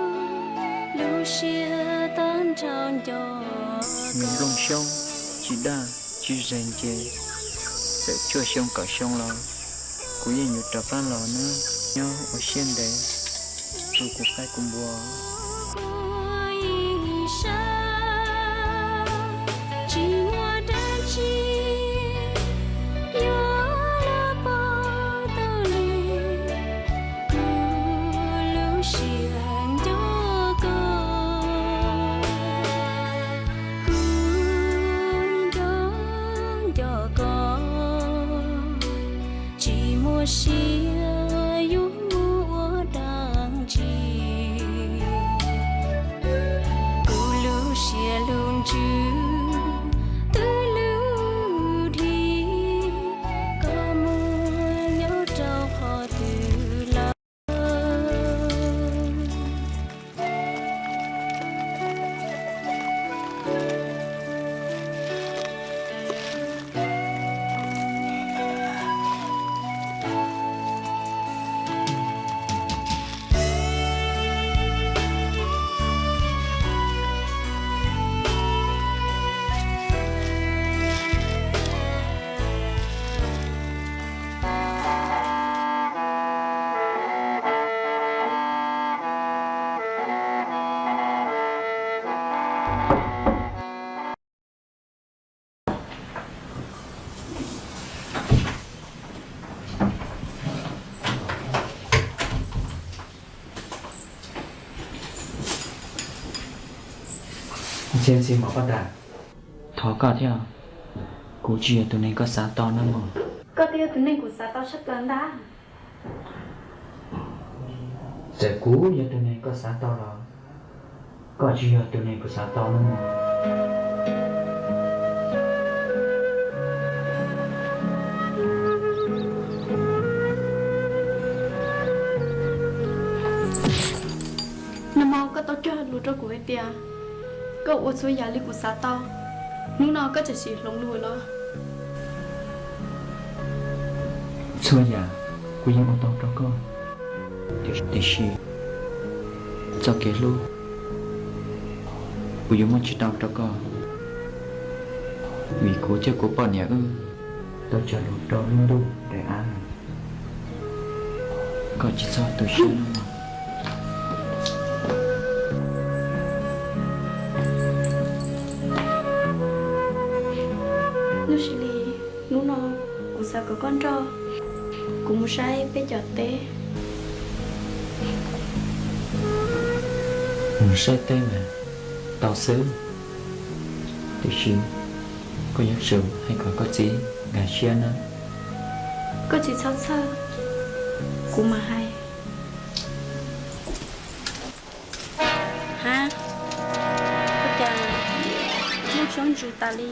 lub siab tag nrho nco. Nplooj xyoob tsis daj tsis zeeg ces txawm cuaj xyoo kaum xyoo los kuv yeej yuav rov qab los na, nyob ua siab ntev rau kuv qaib kuv npua. Tsis muaj dab tsi yuav los pauv tau li kuv lub siab nco koj. Kuv nco nco koj, tsis muaj siab yuav mus ua dab tsi. Txhiaj Ntxhi Mos Paj Dam, thov koj thiab, kuv tsis yog tus neeg koj xav tau nawb mog. Koj twb yog tus neeg kuv xav tau tshaj plaws ntag. Txawm kuv yog tus neeg koj xav tau los koj tsis yog tus neeg kuv xav tau nawb mog. Nag hmo koj tau cog lus rau kuv hais tias koj ua txhua yam li kuv xav tau, hnub no koj tseem sim hloov lus los? Txhua yam kuv yeej ua tau rau koj, tiam sis txoj kev hlub kuv yuav muab tsis tau rau koj, vim kuv thiab kuv poj niam wb tau cog lus rau lub ntuj daim av. Koj tsis txhob tu siab nawb mog. Nuj Sis Lis, hnub no kuv xav kom koj nrog kuv mus saib peb cov teb. Mus saib teb mas tau xwb, tiam sis koj yuav tsum hais kom koj txiv nkag siab nawb. Koj tsis txhob txhawj, kuv mam hais. Ha, ua cas muaj tsob ntsus tas li?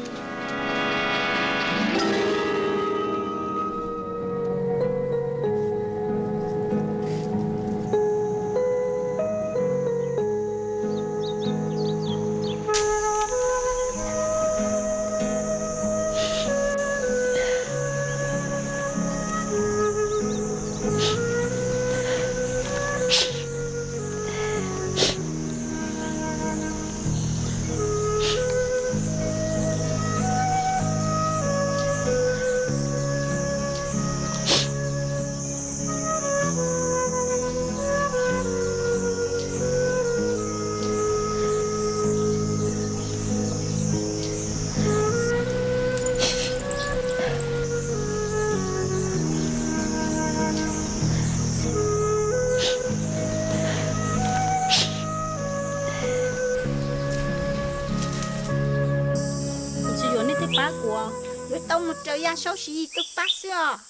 Kuv tsis yuav nej tej pab kuv, yuav tau mus raws Yaj Saub Siv Yis tej pab xwb os.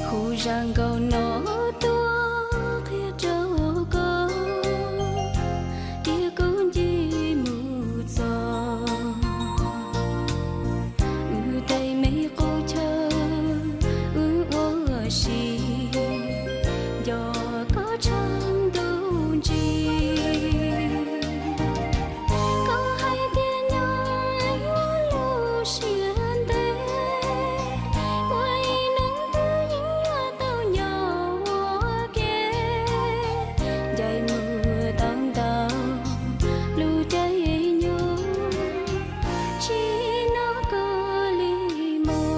Hu zaj nkauj no tuaj qhia rau koj, tias koj nce mus txog wb tej me qub chaw, wb ua si nco koj tshav ntuj ntsis. Koj hais tias nyob ua lub siab ntev, ua ib hnub twg yeej yuav tau nyob ua ke, ncaim mus tau ntau lub caij nyoog, tsis nyob koj li mus.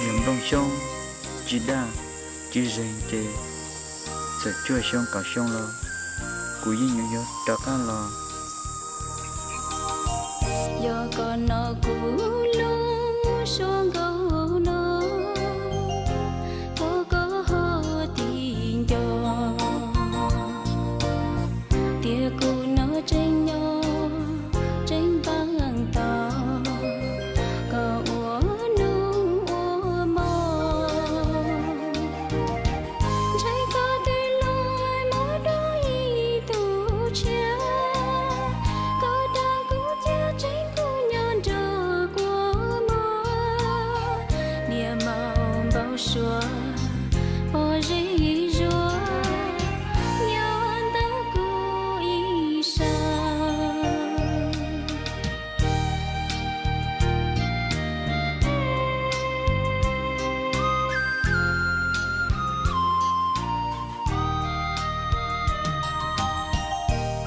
Yog nplooj xyoob tsis daj tsis zeeg ces txawm cuaj xyoo kaum xyoo los kuv yeej yuav yuav rov qab los. Yog koj no kuv lub suab nkauj no, thov koj ho tig nco, tias kuv no tseem nyob tseem npaj tos koj ua nus ua hmo. Ntshai koj twb los mus dua ib tug tshiab, koj dag kuv cia tseem kuv nyob nrog kua muag. Niam maum npau suav pom zej zuag nyob ntawm kuv ib sab.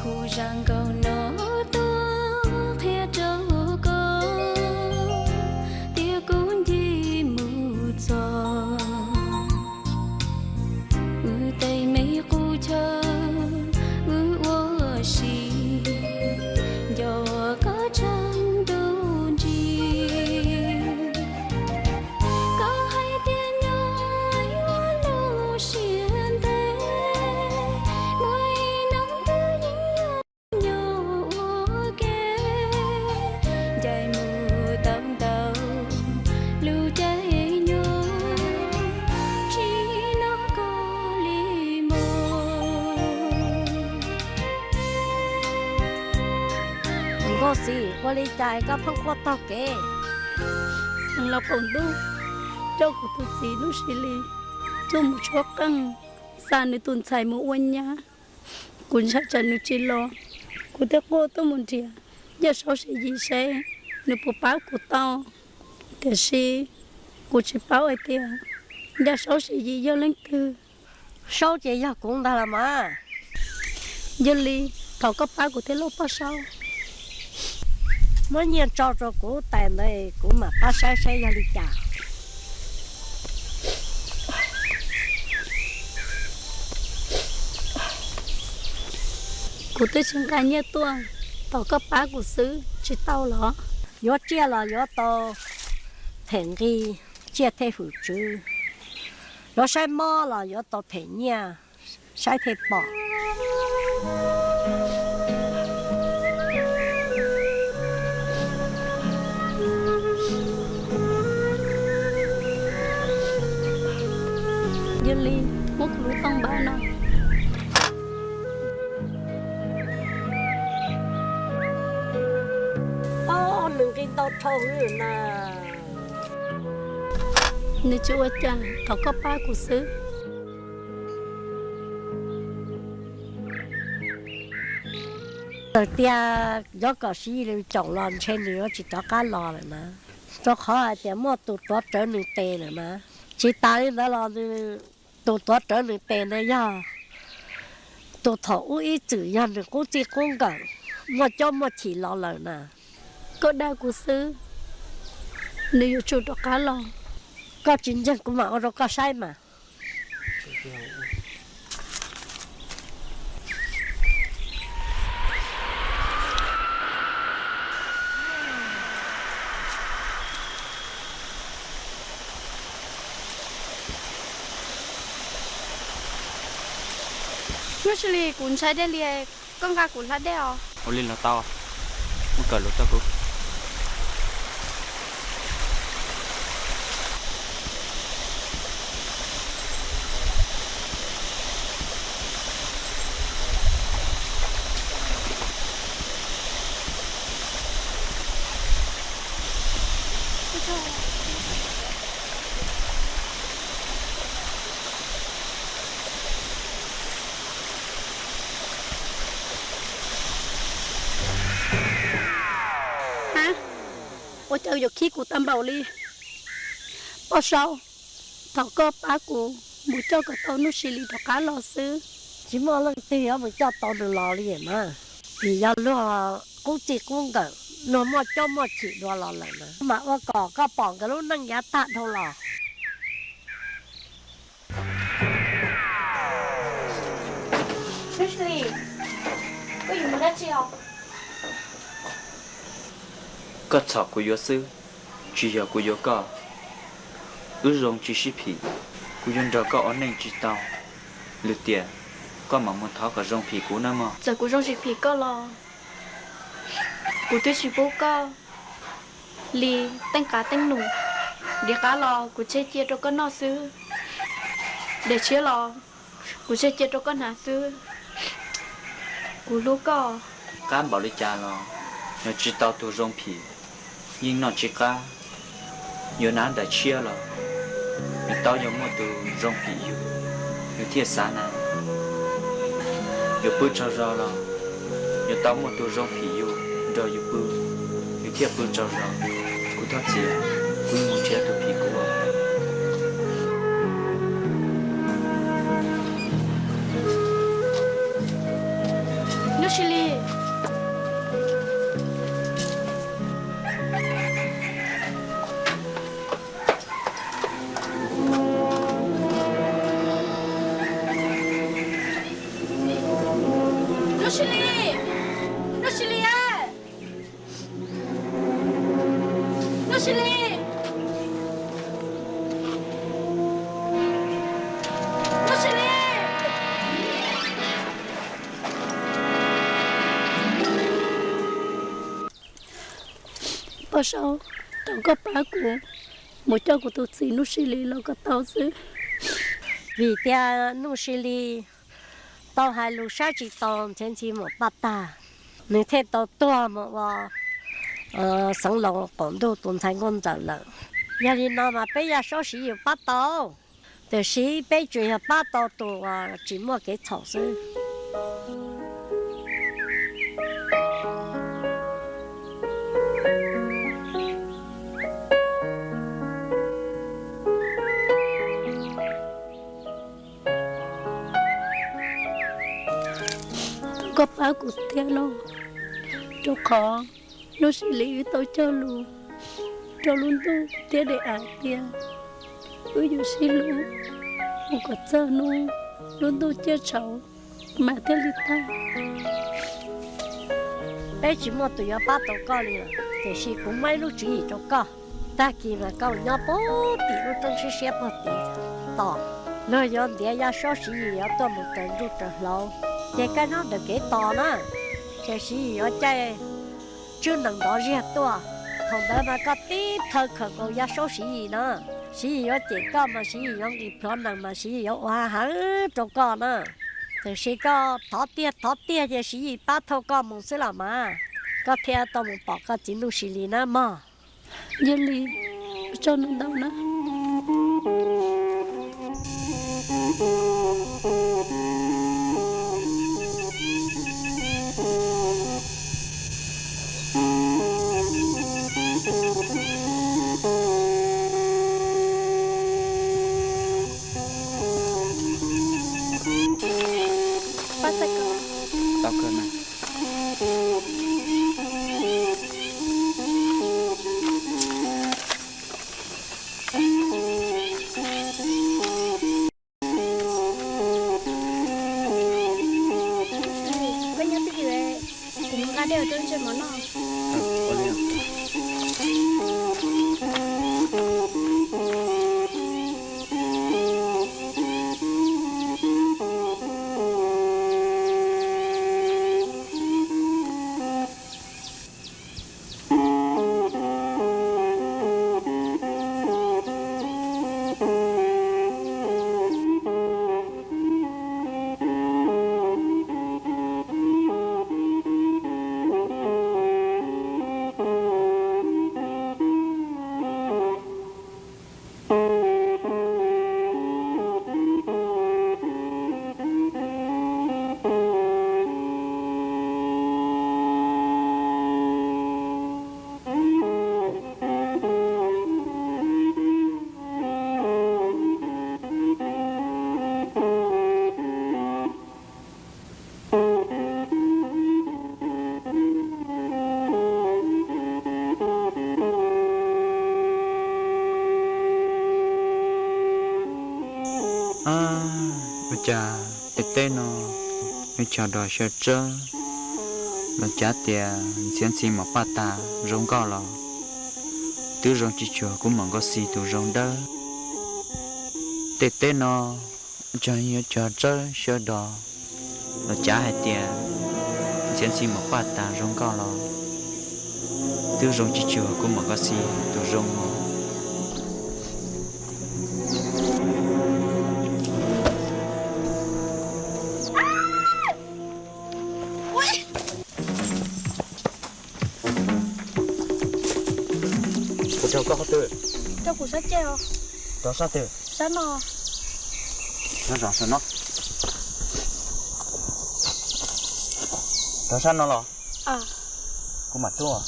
Hu zaj nkauj no tuaj qhia rau koj, tias koj nce mus txog wb tej me qub chaw, wb ua si Koj txiv, ua li cas koj pheej quaj taug kev? Xeev Laus qaum ntuj coj kuv tus txiv Nuj Sis Lis tuaj mus tshuab qeej, xa nws tus ntxhais mus ua nyab. Kuv ntshai tsam nws tsis los, kuv thiaj quaj tuaj mus nrhiav Ncaj Saub Sis Yim seb nws puas pab kuv tau. Tiam sis kuv tsis paub hais tias Ncaj Saub Sis Yim yog leej twg. Saub ces yog kuv ntag los mas. Yog li, thov koj pab kuv thiab lauj Paj Saub. Muab nyiaj tso rau kuv tais ntawd kuv mam pab saib saib yog li cas. Kuv twb tsis nqa nyiaj tuaj, thov koj pab kuv xwb tsis tau los? Yuav tsiaj los yuav tau them nqi tsiaj thiaj hwm tswv, yuav saib mob los yuav tau them nyiaj saib thiaj pom. Yog li, muab kuv lub tooj npab no. Ob, nws nqi ntau dhau na. Nws tsis ua cas, thov koj pab kuv xwb. Txawm tias yuav kom Siv Yis Lws caum los ntshe nws yuav tsis rov qab los lawm na, rau qhov hais tias muaj tus tuav rawv nws tes lawm na. Tsis tas li ntawd los nws, tus tuav rawv nws tes ntawd yog tus thaum ub ib txwm yog nws qub txij qub nkawm, muaj caub muaj chim los lawm na. Koj dag kuv xwb, nws yuav tsum rov qab los. Koj tsis ntseeg kuv mam ua rau koj saib mas. Nuj Sis Lis, kuv ntshai dej li, koj nqa kuv hla dej os. Ua li los tau, muab kawm lus rau kuv. Hab, ua cas yuav khib kuv tag npaum li? Poj Saub, thov koj pab kuv mus coj kom tau Nuj Sis Lis rov qab los xwb. Tsis muaj leej twg yuav mus coj tau nws los li na, vim yog luag qub txij qub nkawm, luag muaj caub muaj chim dua los lawm na, mas ua kom koj pom nkawd lub neej yav tag dhau los. Koj txhom kuv yuav xwb, tsis yog kuv yuav koj. Wb zoo tsis sib phim, kuv yuav nrog koj ua neej tsis tau. Lwm tiam koj mam mus thov kom zoo phim kuv nawb mog. Txawm kuv zoo tsis phim koj los kuv twb tsis pub koj li teej qav teej num. Diav qab los kuv tseg cia rau koj noj xwb, diav tshiab los kuv tseg cia rau koj hnav xwb. Kuv hlub koj. Qab npaum li cas los yog tsis tau tus zoo phim, yeej noj tsis qab. Yuav hnav daim tshiab los yuav tau yog muaj tus zoo phim yus, yus thiaj xav hnav. Yuav pw tsaug zog los yuav tau muaj tus zoo phim yus nrog yus pw, yus thiaj pw tsaug zog. Kuv thov txim, kuv mus nrhiav tus phim kuv. Nuj Sis Lis. Nuj Sis Lis, Nuj Sis Lis, Nuj Sis Lis, Nuj Sis Lis. Poj Saub, thov koj pab kuv mus coj kuv tus txiv Nuj Sis Lis los kom tau xwb. Vim tias Nuj Sis Lis tau hais lus saib tsis taus Ntxhiav Ntxhi Muam Paj tag, Nws thiaj tau tuag mus ua xeev laus qaum ntuj tus ntxhais nkauj ntxawm lawm. Yog li no mas peb Yaj Saub Siv Yis pab tau, tiam sis peb tsuas yog pab tau tus uas tsis muaj kev txhaum xwb. Thov koj pab kuv thiab lauj, rau qhov hnub Siv Lis wb tau cog lus rau lub ntuj thiab daim av tias wb yuav sib hlub mus kom txog hnub lub ntuj ciaj tshauv mas thiaj li tag. Peb tsis muaj tus yuav pab tau koj li lawm, tiam sis kuv muab ib lub tswv yim rau koj. Tag kis mas koj nyob puag tim lub roob siab siab puag tid tos, luag yuav ntiav Yaj Saub Siv Yis yuav tuaj mus raws ntuj raws hlauv, ces koj nyob ntawm kev tos na. Ces Siv Yis yuav caij tswb nees nrov ziag tuaj. Thaum ntawd mas koj tib plhaw khawm nkaus Yaj Saub Siv Yis na. Siv Yis yuav cem koj mas Siv Yis yuav nqis plhuav nees mas Siv Yis yuav ua heev rau koj na. Tiam sis koj thov tiag thov tiag ces Siv Yis pab thauj koj mus xwb los mas, koj thiaj tau mus pom koj txiv nus Siv Lis na mog. Yog li, ua tsaug ntau ntau na. Pab txhawb koj. Tau kawg mas. Koj nyob twj ywm, kuv mus nqa dej rau ntsej muag noj. Ua cas tej teb no nws cog dos xyaw tsawb, los cav tias ntxhiav ntxhi mom paj tas zoo nkauj los twb zoo tsis cuag kuv mom Nkauj Xis tus zoo dawb. Tej teb no cog yuav cog tsawb xyaw dos, los cav hais tias ntxhiav ntxhi mom paj tas zoo nkauj los twb zoo tsis cuag kuv mom Nkauj Xis tus zoo mog. Kuv rau koj qhov twg? Rau kuv sab ceg os. Rau sab twg? Sab no. Rau sab no. Rau sab no los? Kuv mam tuaj.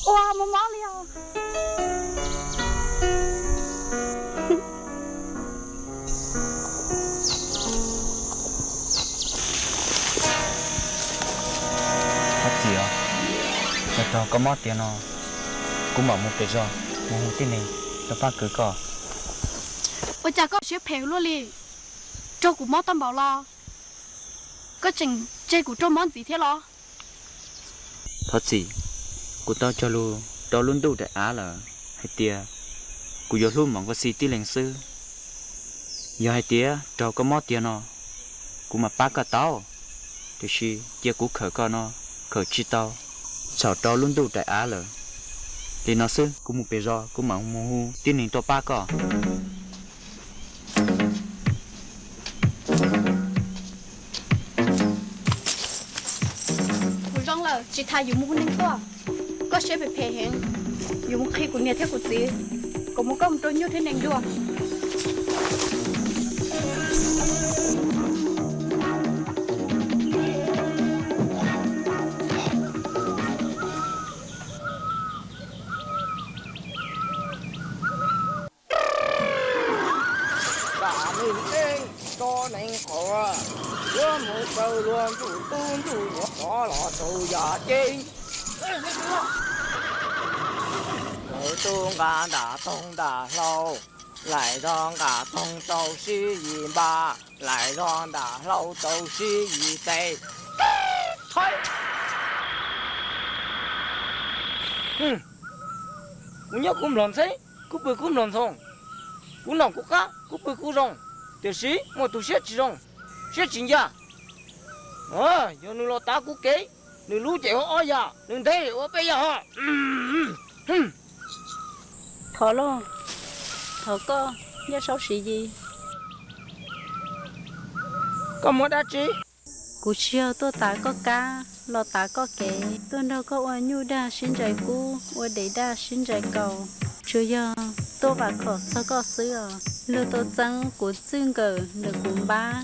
Ua mob mob li os. Thov txim os, yog raug koj mob tiag no, kuv mam mus pem zos mus hu tib neeg tuaj pab kwv koj. Ua cas koj siab phem luaj li? Raug kuv mob tau npaum los koj tseem tseg kuv raug mob ntxiv thiab los? Thov txim, kuv tau cog lus rau lub ntuj daim av lawm hais tias kuv yuav hlub mom Nkauj Xis tib leeg xwb. Yog hais tias raug koj mob tiag no, kuv mam pab koj tau, tiam sis cia kuv khawm koj no khawm tsis tau, txhaum rau lub ntuj daim av lawm. Li no xwb, kuv mus pem zos kuv mam mus hu tib neeg tuaj pab koj. Tsis tas yus mus hu neeg tuaj, koj siab phem phem heev. Yus mus qhia kuv niam thiab kuv txiv kom muab koj mus rau nyuj thiab nees dua. Tam neeg eej tso neeg qhuav, yuav mus raws luag ntsuj tub ntsuj nyuam rov los rau yam ceeb. Lawv tub nqa nram toog nram hlau, laim zog nqa toog rau sib yim npa, laim zog nram hlau rau sib yim tes. Thaiv! Kuv nyob kuv nplog ntxheb, kuv pw kuv nplog ntxhoo, kuv noj kuv qab, kuv pw kuv zoo, tiam sis muaj tus siab tsis zoo, siab tsis ncaj. Yog nws los tav kuv kev, nws lub ces ua ob yam, nws ntev ua peb yam ho. Thov lauj, thov koj, Yaj Saub Siv Yis. Koj muaj dab tsi? Kuv tsis yog tuaj tav koj kab los tav koj kev, tuaj nrog koj ua nyuj dag sib ntsais kub, ua dev dag sib ntsais kaus. Tsuas yog tuaj vam khom txog koj xwb os. Luag tau txeeb kuv txwj nkawm ntawm kuv npab,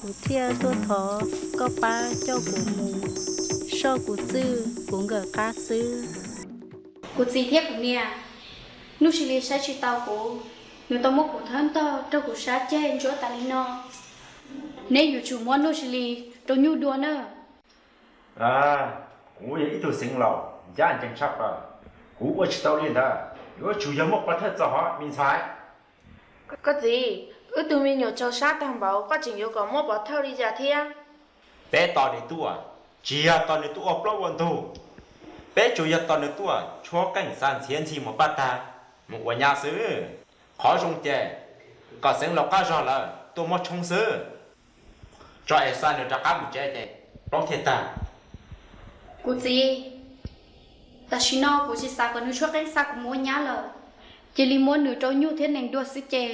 kuv thiaj tuaj thov koj pab coj kuv mus soj kuv txwj kuv nkawm qab xwb. Kuv txiv thiab kuv niam, Nuj Sis Lis saib tsis taus kuv, nws tau muab kuv thawb ntog rau kuv sab ceg ntsuab tas li no. Neb yuav tsum muab Nuj Sis Lis rau nyuj dua nawb. Kuv yog ib tug xeev laus ncaj ncees tshaj plaws, kuv ua tsis tau li ntawd, yuav tsum yog muaj pov thawj txo hov me ntxhais. Koj txiv, wb tug me nyuam tsaug sab tag npaum koj tseem yuav kom muab pov thawj li cas thiab? Peb tos nws tuaj, tsis yog tos nws tuaj ua plaub ua ntug, peb tsuas yog tos nws tuaj tshuab qeej xa ntxhiav ntxhi mus paj tag mus ua nyab xwb. Qhov zoo ces kom xeev laus qab zog lawm tuaj muab tshoob xwb. Tso es xa nws rov qab mus tsev ces plaub thiaj tag. Kuv txiv, tam sim no kuv tsis xav kom nws tshuab qeej xa kuv mus ua nyab lawm. Cia li muab nws rau nyuj thiab nees dua xwb ces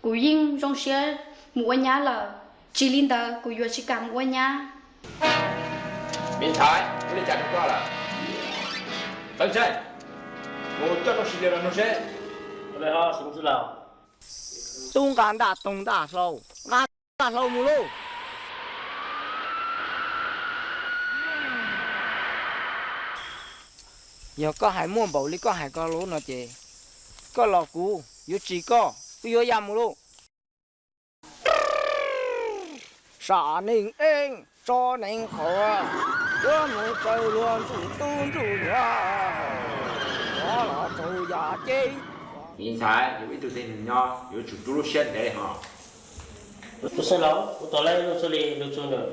kuv yeej zoo siab mus ua nyab lawm. Tsis li ntawd kuv yuav tsis kam mus ua nyab. Me ntxhais, ua li cas nws tuaj lawm? Txawj ntse, mus coj Nuj Sis Lis los nug seb. Tub nqa ntaj toog ntaj hlau, nqa ntaj hlau mus lauj. Yog koj hais muaj npaum li koj hais ko lub no ces koj los kuv yuav tsis koj, wb yuav ya mus lauj. Sam neeg eej tso neeg qhuav, yuav mus raws luag ntsuj tub ntsuj nyuam, rov los rau yam ceeb. Me ntxhais, yus ib tug tib neeg nyob yuav tsum rub lub siab ntev hos. Tus xeev laus, kuv tos lawm ib lub xwb li, lub txuj ntawd.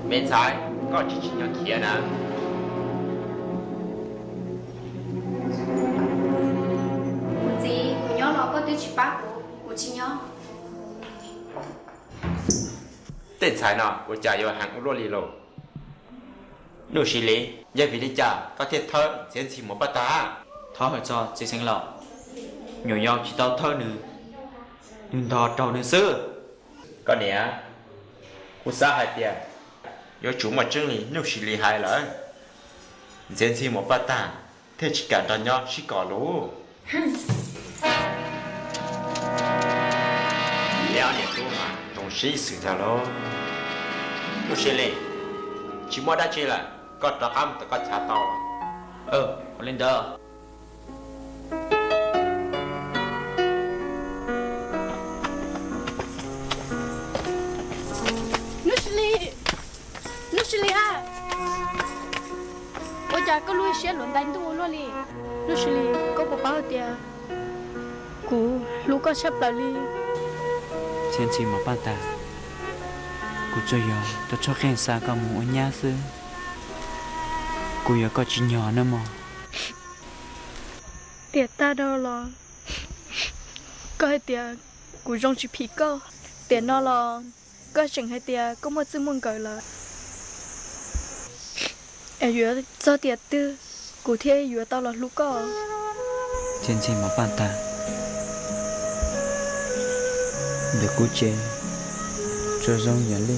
Me ntxhais, koj tsis tsim nyog khiav na. Kuv txiv, kuv nyob los koj twb tsis pab kuv, kuv tsis nyob. Tej ntxhais no ua cas yuav heev ua luaj li lauj? Nuj Sis Lis, yog vim li cas koj thiaj thawb ntxhiav ntxhi mus paj tag? Thov hawm txog txiv xeev laus, nyuam yaus tsis tau thawb nws, nws ntog raug nws xwb. Koj niam, kuv xav hais tias yuav tsum muaj tseeb li Nuj Sis Lis hais lawm, ntxhiav ntxhi mus paj tag thiaj tsis kam nrog nyob sib kos lus. Neb ob niam tub mas zoo sib xws ntag lauj. Nuj Sis Lis, tsis muaj dab tsi lawm, koj rov qab mus tom koj chav tau. Ua li ntawd. Nuj Sis Lis, Nuj Sis Lis a, ua cas koj lub siab luav ntais ntuj ua luaj li? Nuj Sis Lis, koj puas paub hais tias kuv hlub koj tshaj plaws li? Ntxhiav ntxhi mus paj tag, kuv tsuas yog tau tshuab qeej xa koj mus ua nyab xwb. Kuv yuav koj tsis nyog nawb mog. Tiam tag dhau los koj hais tias kuv zoo tsis phim koj, tiam no los koj tseem hais tias koj muaj txij muaj nkawm lawm. Es yuav txog tiam twg kuv thiaj yuav tau los hlub koj? Ntxhiav ntxhi mus paj tag, ntawm kuv ces Zoo zoo yam li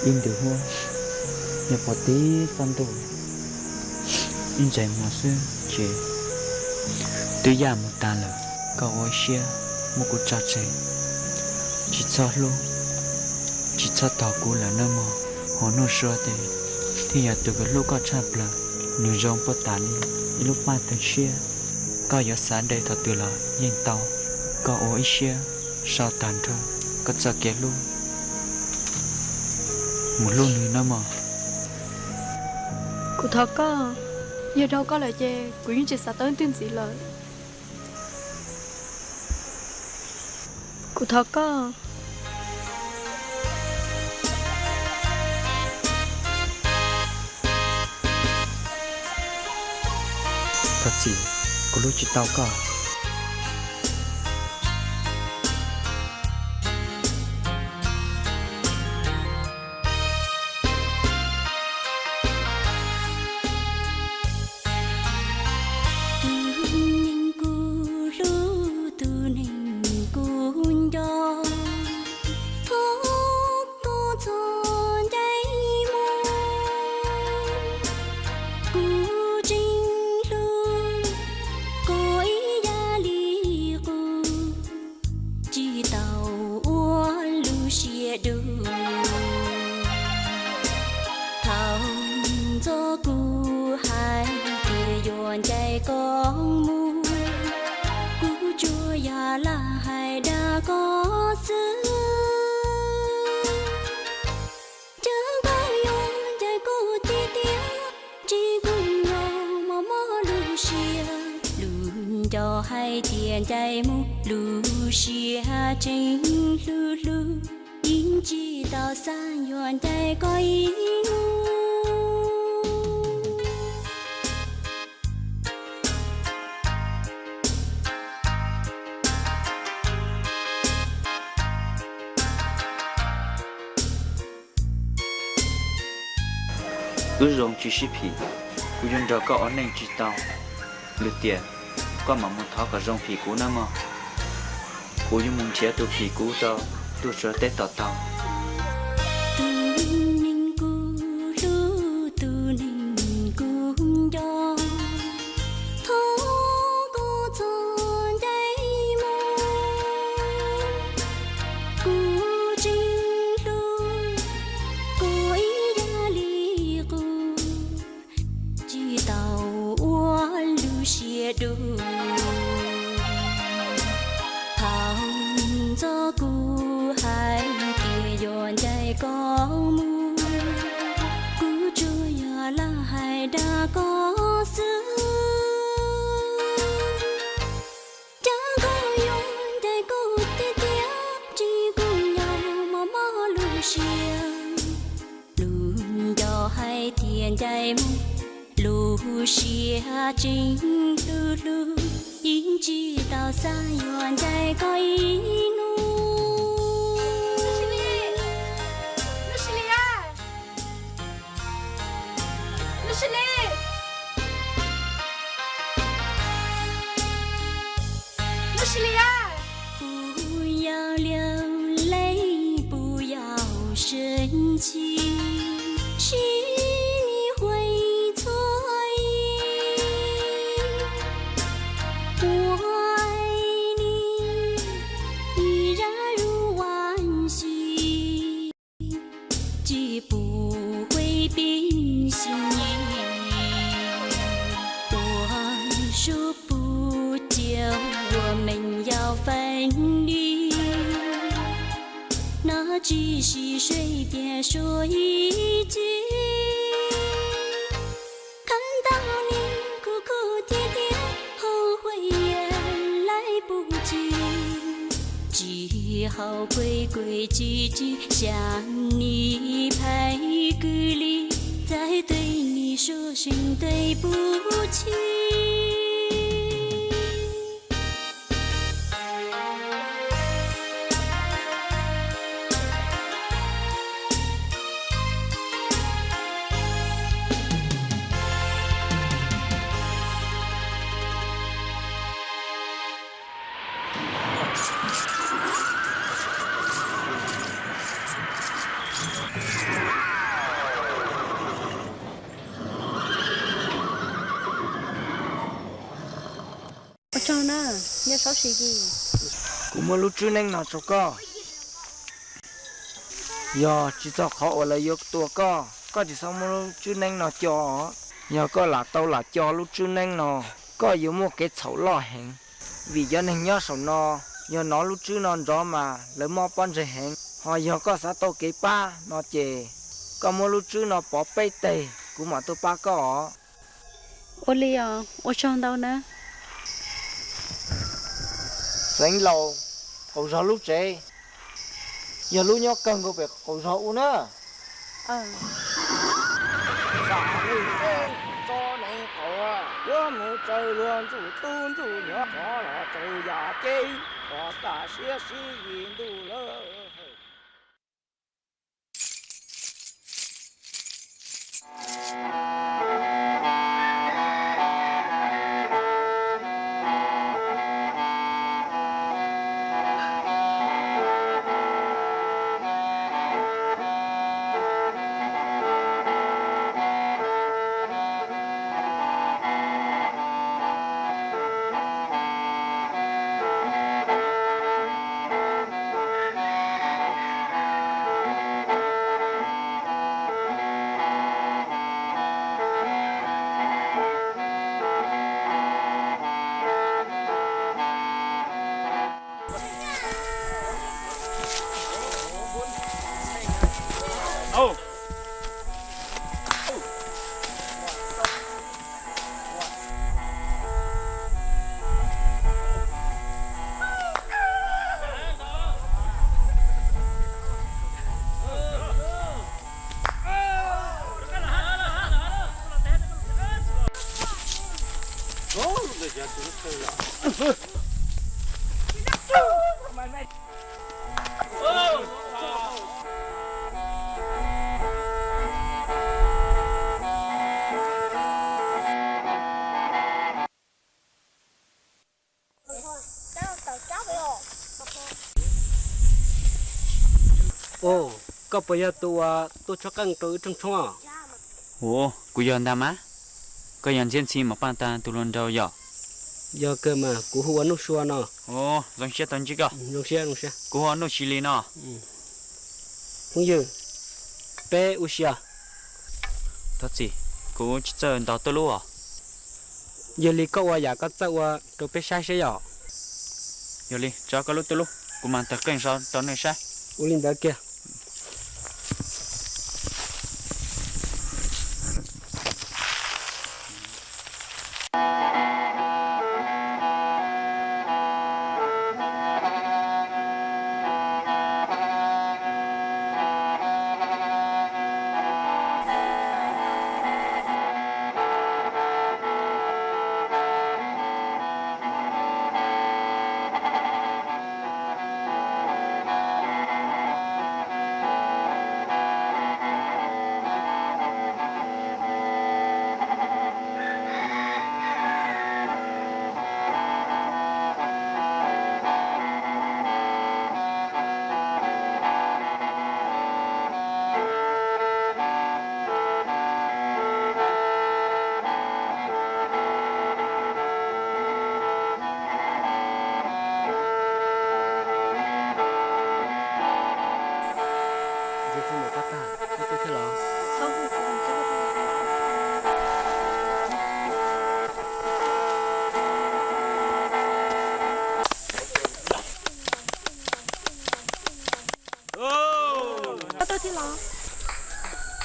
ib ntus huab, yog pom tib txoj ntuj ib ntsais muag xwb ces twb yaj mus tas lawm. Koj ua ib siab muab kuv tso tseg, tsis txhob hlub, tsis txhob tos kuv lawm nawb mog. Hos Nuj Sua ces thiaj yog tus uas hlub koj tshaj plaws, nws zoo puag ta li ib lub paj tawg tshiab. Koj yuav xav de thaum twg los yeej tau. Koj ua ib siab sau tag nrho koj txoj kev hlub mus hlub nws nawb mog. Kuv thov koj, yog dhau koj lawm ces kuv yeej tsis xav tau leej twg ntxiv lawm. Kuv thov koj. Thov txim, kuv hlub tsis tau koj. Tus neeg kuv hlub, tus neeg kuv nco, thov koj txhob ncaim mus. Kuv tseem hlub koj ib yam li qub, tsis tau ua lub siab dub. Thaum ntxov kuv hais tias yuav ncaim koj mus, kuv tsuas yog lam hais dag koj xwb. Cas koj yuav ncaim kuv tiag tiag, tsis kuj yog mob mob lub siab. Lus nco hais tias ncaim mus, lub siab tseem hlub hlub, yeej tsis tau xav yuav ncaim koj ib hnub. Wb zoo tsis sib phim, kuv yuav nrog koj ua neej tsis tau. Lwm tiam koj mam mus thov kom zoo phim kuv nawb mog. Kuv yuav mus nrhiav tus phim kuv rau tuaj tsuav teb tom tau. Tus neeg kuv hlub, tus neeg kuv nco, thov koj txhob ncaim mus. Kuv tseem hlub koj ib yam li qub, tsis tau ua lub siab dub. Thaum ntxov kuv hais tias yuav ncaim koj mus, kuv tsuas yog lam hais dag koj xwb. Cas koj yuav ncaim kuv tiag tiag, tsis kuj yog mob mob lub siab. Lus nco hais tias ncaim mus, lub siab tseem hlub hlub, yeej tsis tau xav yuav ncaim koj ib hnub. Nuj Sis Lis, Nuj Sis Lis, Nuj Sis Lis, Nuj Sis Lis. 不要流泪，不要生气，是你会错意。我爱你，依然如往昔。 既不会变心意。我说不久我们要分离，那只是随便说一句。看到你哭哭啼啼，后悔也来不及。 只好规规矩矩向你赔个礼，再对你说声对不起。 Tus Raug na, nyob sab si. Kuv muab lub tswb neeb no rau koj. Yog tsis txog qhov uas lawv yuav tua koj, koj tsis txhob muab lub tswb neeb no co os. Yog koj lam tau lam co lub tswb neeb no, koj yuav muaj kev txhaum loj heev. Vim cov neeg nyob saum no, yog hnov lub tswb no nrov mas lawv mob pob ntseg heev. Ho yog koj xav tau kev pab no ces koj muab lub tswb no pov peb teg, kuv mam tuaj pab koj os. Ua li os, ua tsaug ntau na. Xeev laus, qaum zog lub tsev yog lub nyob kawg nkaus pem qaum zog ub na. Tso neeg qaum, yuav mus tsaws luag ntsuj tub ntsuj nyuam qhuav los tsaws yam cev, kom kaj siab sib yim ntuj lawm. Ua, koj puas yog tus uas tuaj tshoob qeej rau wb rooj tshoob? Ua, kuv yog ntag mas. Koj yog Ntxhiab Ntxhi Mos Paj Tag tus hluas nraug yom? Yog kawg mas, kuv hu ua Nuj Sua no. Ua, zoo siab tau ntsib koj. Kuv hu ua Nuj Xis Lis no. Phooj ywg, peb ua si os. Thov txim, kuv tsis txawj ntaus tuj lub os. Yog li koj ua yam koj txawj ua rau peb saib seb yom. Yog li tso koj lub tuj lub, kuv mam tawg qeej so rau nej saib. Ua li ntawd kiag.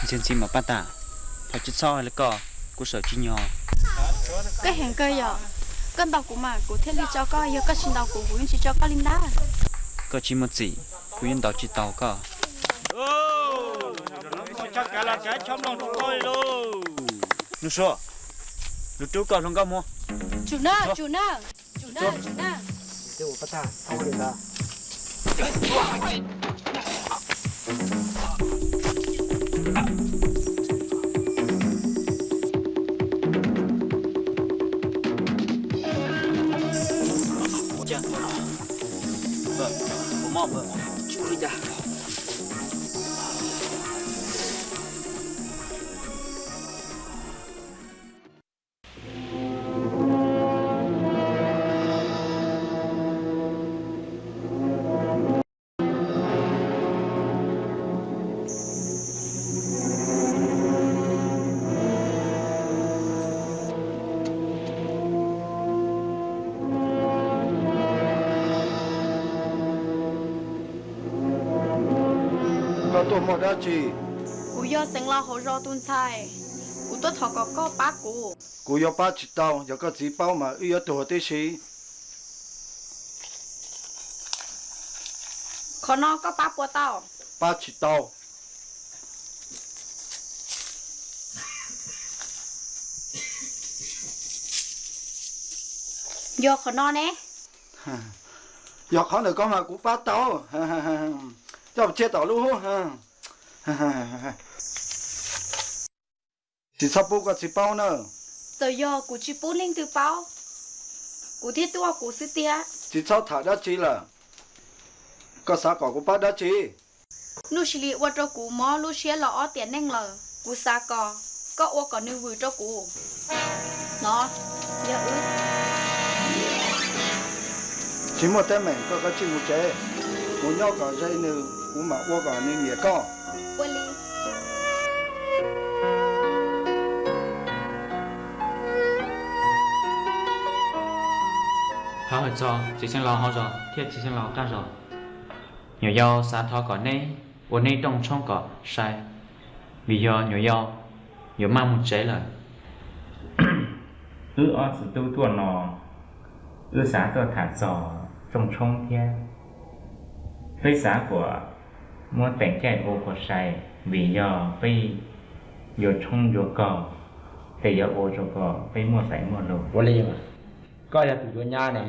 Ntxhi Ntxhi Mos Paj Tag, thov tsis txhob hais li ko, kuv sawv tsis nyog. Koj heev kawg yom, koj ntaus kuv mas kuv thiaj li tso koj, yog koj tsis ntaus kuv kuv yeej tsis tso koj li ntag. Koj tsis muaj txim, kuv yeej ntaus tsis tau koj. Nuj Sua, lub rub koj hluas nkauj muag. Tsum na, tsum na, tsum na, tsum na. Tuaj muaj dab tsi? Kuv yog xeev laus hauv zos tus ntxhais, kuv tuaj thov kom koj pab kuv. Kuv yuav pab tsis tau, yog koj txiv paub mas wb yuav tuag tib si. Qhov no koj pab puas tau? Pab tsis tau. Yog qhov no ne? Yog qhov ntawm ko mas kuv pab tau. Coj mus tsiaj tom lub. Tsis txhob pub koj txiv paub na. Txawm yog kuv tsis pub leej twg paub, kuv thiaj tuaj kuv xwb tiag. Tsis txhob tham dab tsi lawm. Koj xav kom kuv pab dab tsi? Nuj Sis Lis ua rau kuv mob lub siab los ob tiam neej lawm, kuv xav kom koj ua kom nws vwm rau kuv. No yog wb. Tsis muaj teeb meem, koj kav tsij mus tsev, mus nyob kom ze nws, kuv mam ua kom nws nyiam koj. Ua li. Thov hawm txog txiv xeev laus hauv zos thiab txiv xeev laus qab zos. Nyuam yaus xav thov kom neb ua neb rooj tshoob kom sai, vim yog nyuam yaus yuav maj mus tsev lawm. Wb ob txiv tub tuaj no, wb xav tuaj tham txog rooj tshoob thiab. Peb xav kom muab teem caij ua kom sai, vim yog peb yuav tshoob yuav kos, ces yuav ua rau kom peb muaj tais muaj lus. Ua li, koj yog tus yuav nyab ne,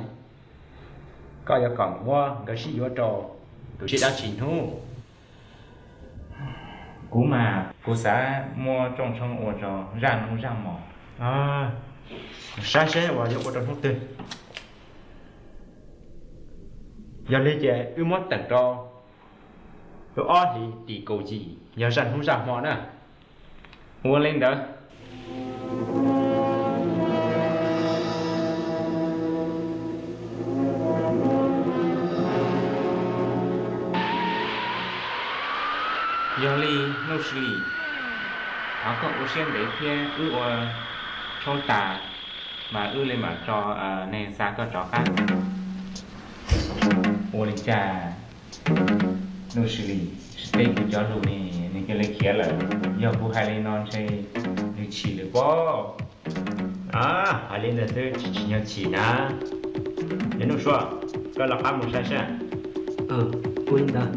koj yuav kom muab nkawd sib yuav rau tus sij dab tsi hnub? Kuv mas kuv xav muab rooj tshoob ua rau zaj hnub zaj hmo. Saib seb uas yuav ua rau hnub twg. Yog li ces wb muab teem rau lub ob hlis tim kaum yim, yog zaj hnub zaj hmo na. Ua li ntawd. Yog li Nuj Sis Lis, thov koj ua siab ntev thiab wb ua tshoob tas mas wb li mam tso neeg xa koj rov qab. Ua li cas Nuj Sis Lis, teb kuv cov lus ne, nws cia li khiav lawm. Yog kuv hais li no ntshe nws chim lawm pob. Hais li ntawd xwb tsis tsim nyog chim na. Yog Nuj Suav, koj rov qab mus saib seb. Ua li ntawd.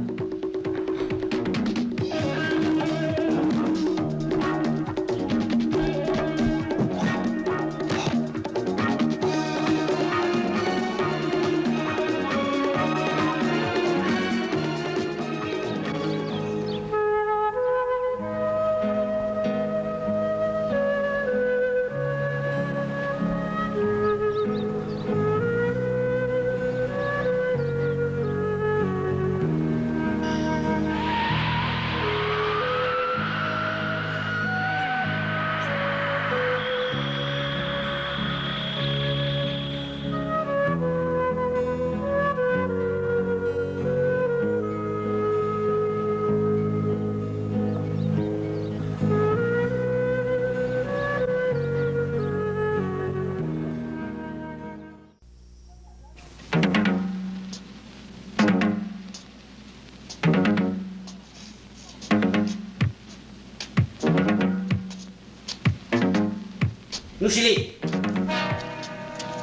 Nuj Sis Lis,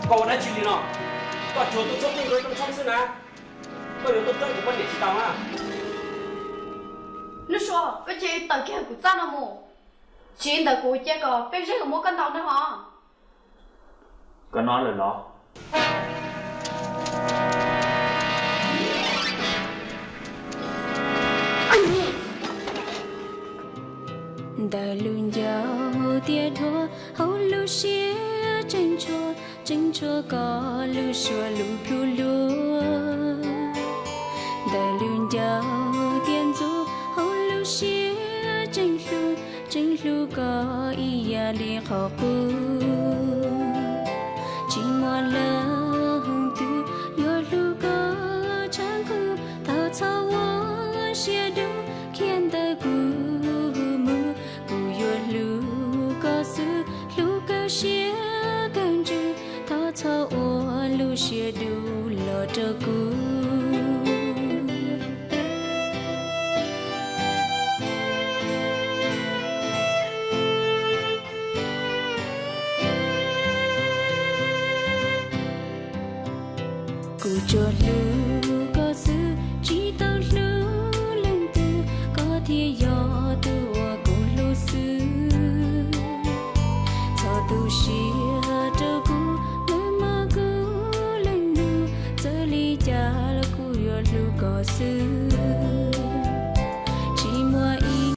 koj ua dab tsi li no? Koj tsuas tuaj txhawb kuv rooj tshoob xwb na, koj yuav tuaj txeeb kuv poj niam tsis tau na. Nuj Suav, koj cia li tawm kiag kuv txaj no mus, tsis li ntawd kuv cia kom peb zej muab koj ntaus nrog hos. Koj no lawm los? Ntawm lub ncauj tias dhuav, hauv lub siab tseem ntshua, tseem ntshua koj lub suab lub plhu luag. Ntawm lub ncauj tias ntxub, hauv lub siab tseem hlub, tseem hlub koj ib yam li qhov qub. Tsis muaj leej twg yuav hlub koj tshaj kuv, thov txhob ua siab dub khiav ntawm kuv mus. Kuv yuav hlub koj xwb, hlub kawg siab kawg ntsws, thov txhob ua lub siab dub los rau kuv. Kuv tsuas hlub koj xwb, tsis tau hlub leej twg, koj thiaj yog tus uas kuv hlub xwb. Txhob tu siab rau kuv, muaj kuv leej lus, txawm li cas los kuv yuav hlub koj xwb. Tsis muaj ib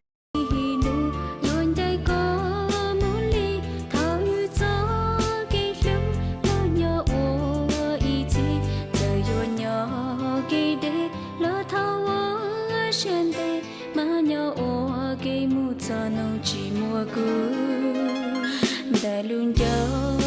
hnub yuav ncaim koj mus li, thaum wb txoj kev hlub los nyob ua ib txhis, txawm yuav nyob kev deb los thov ua siab ntev, mas nyob ua ke mus txog hnub tsis muaj kuv. Ntawm lub ncauj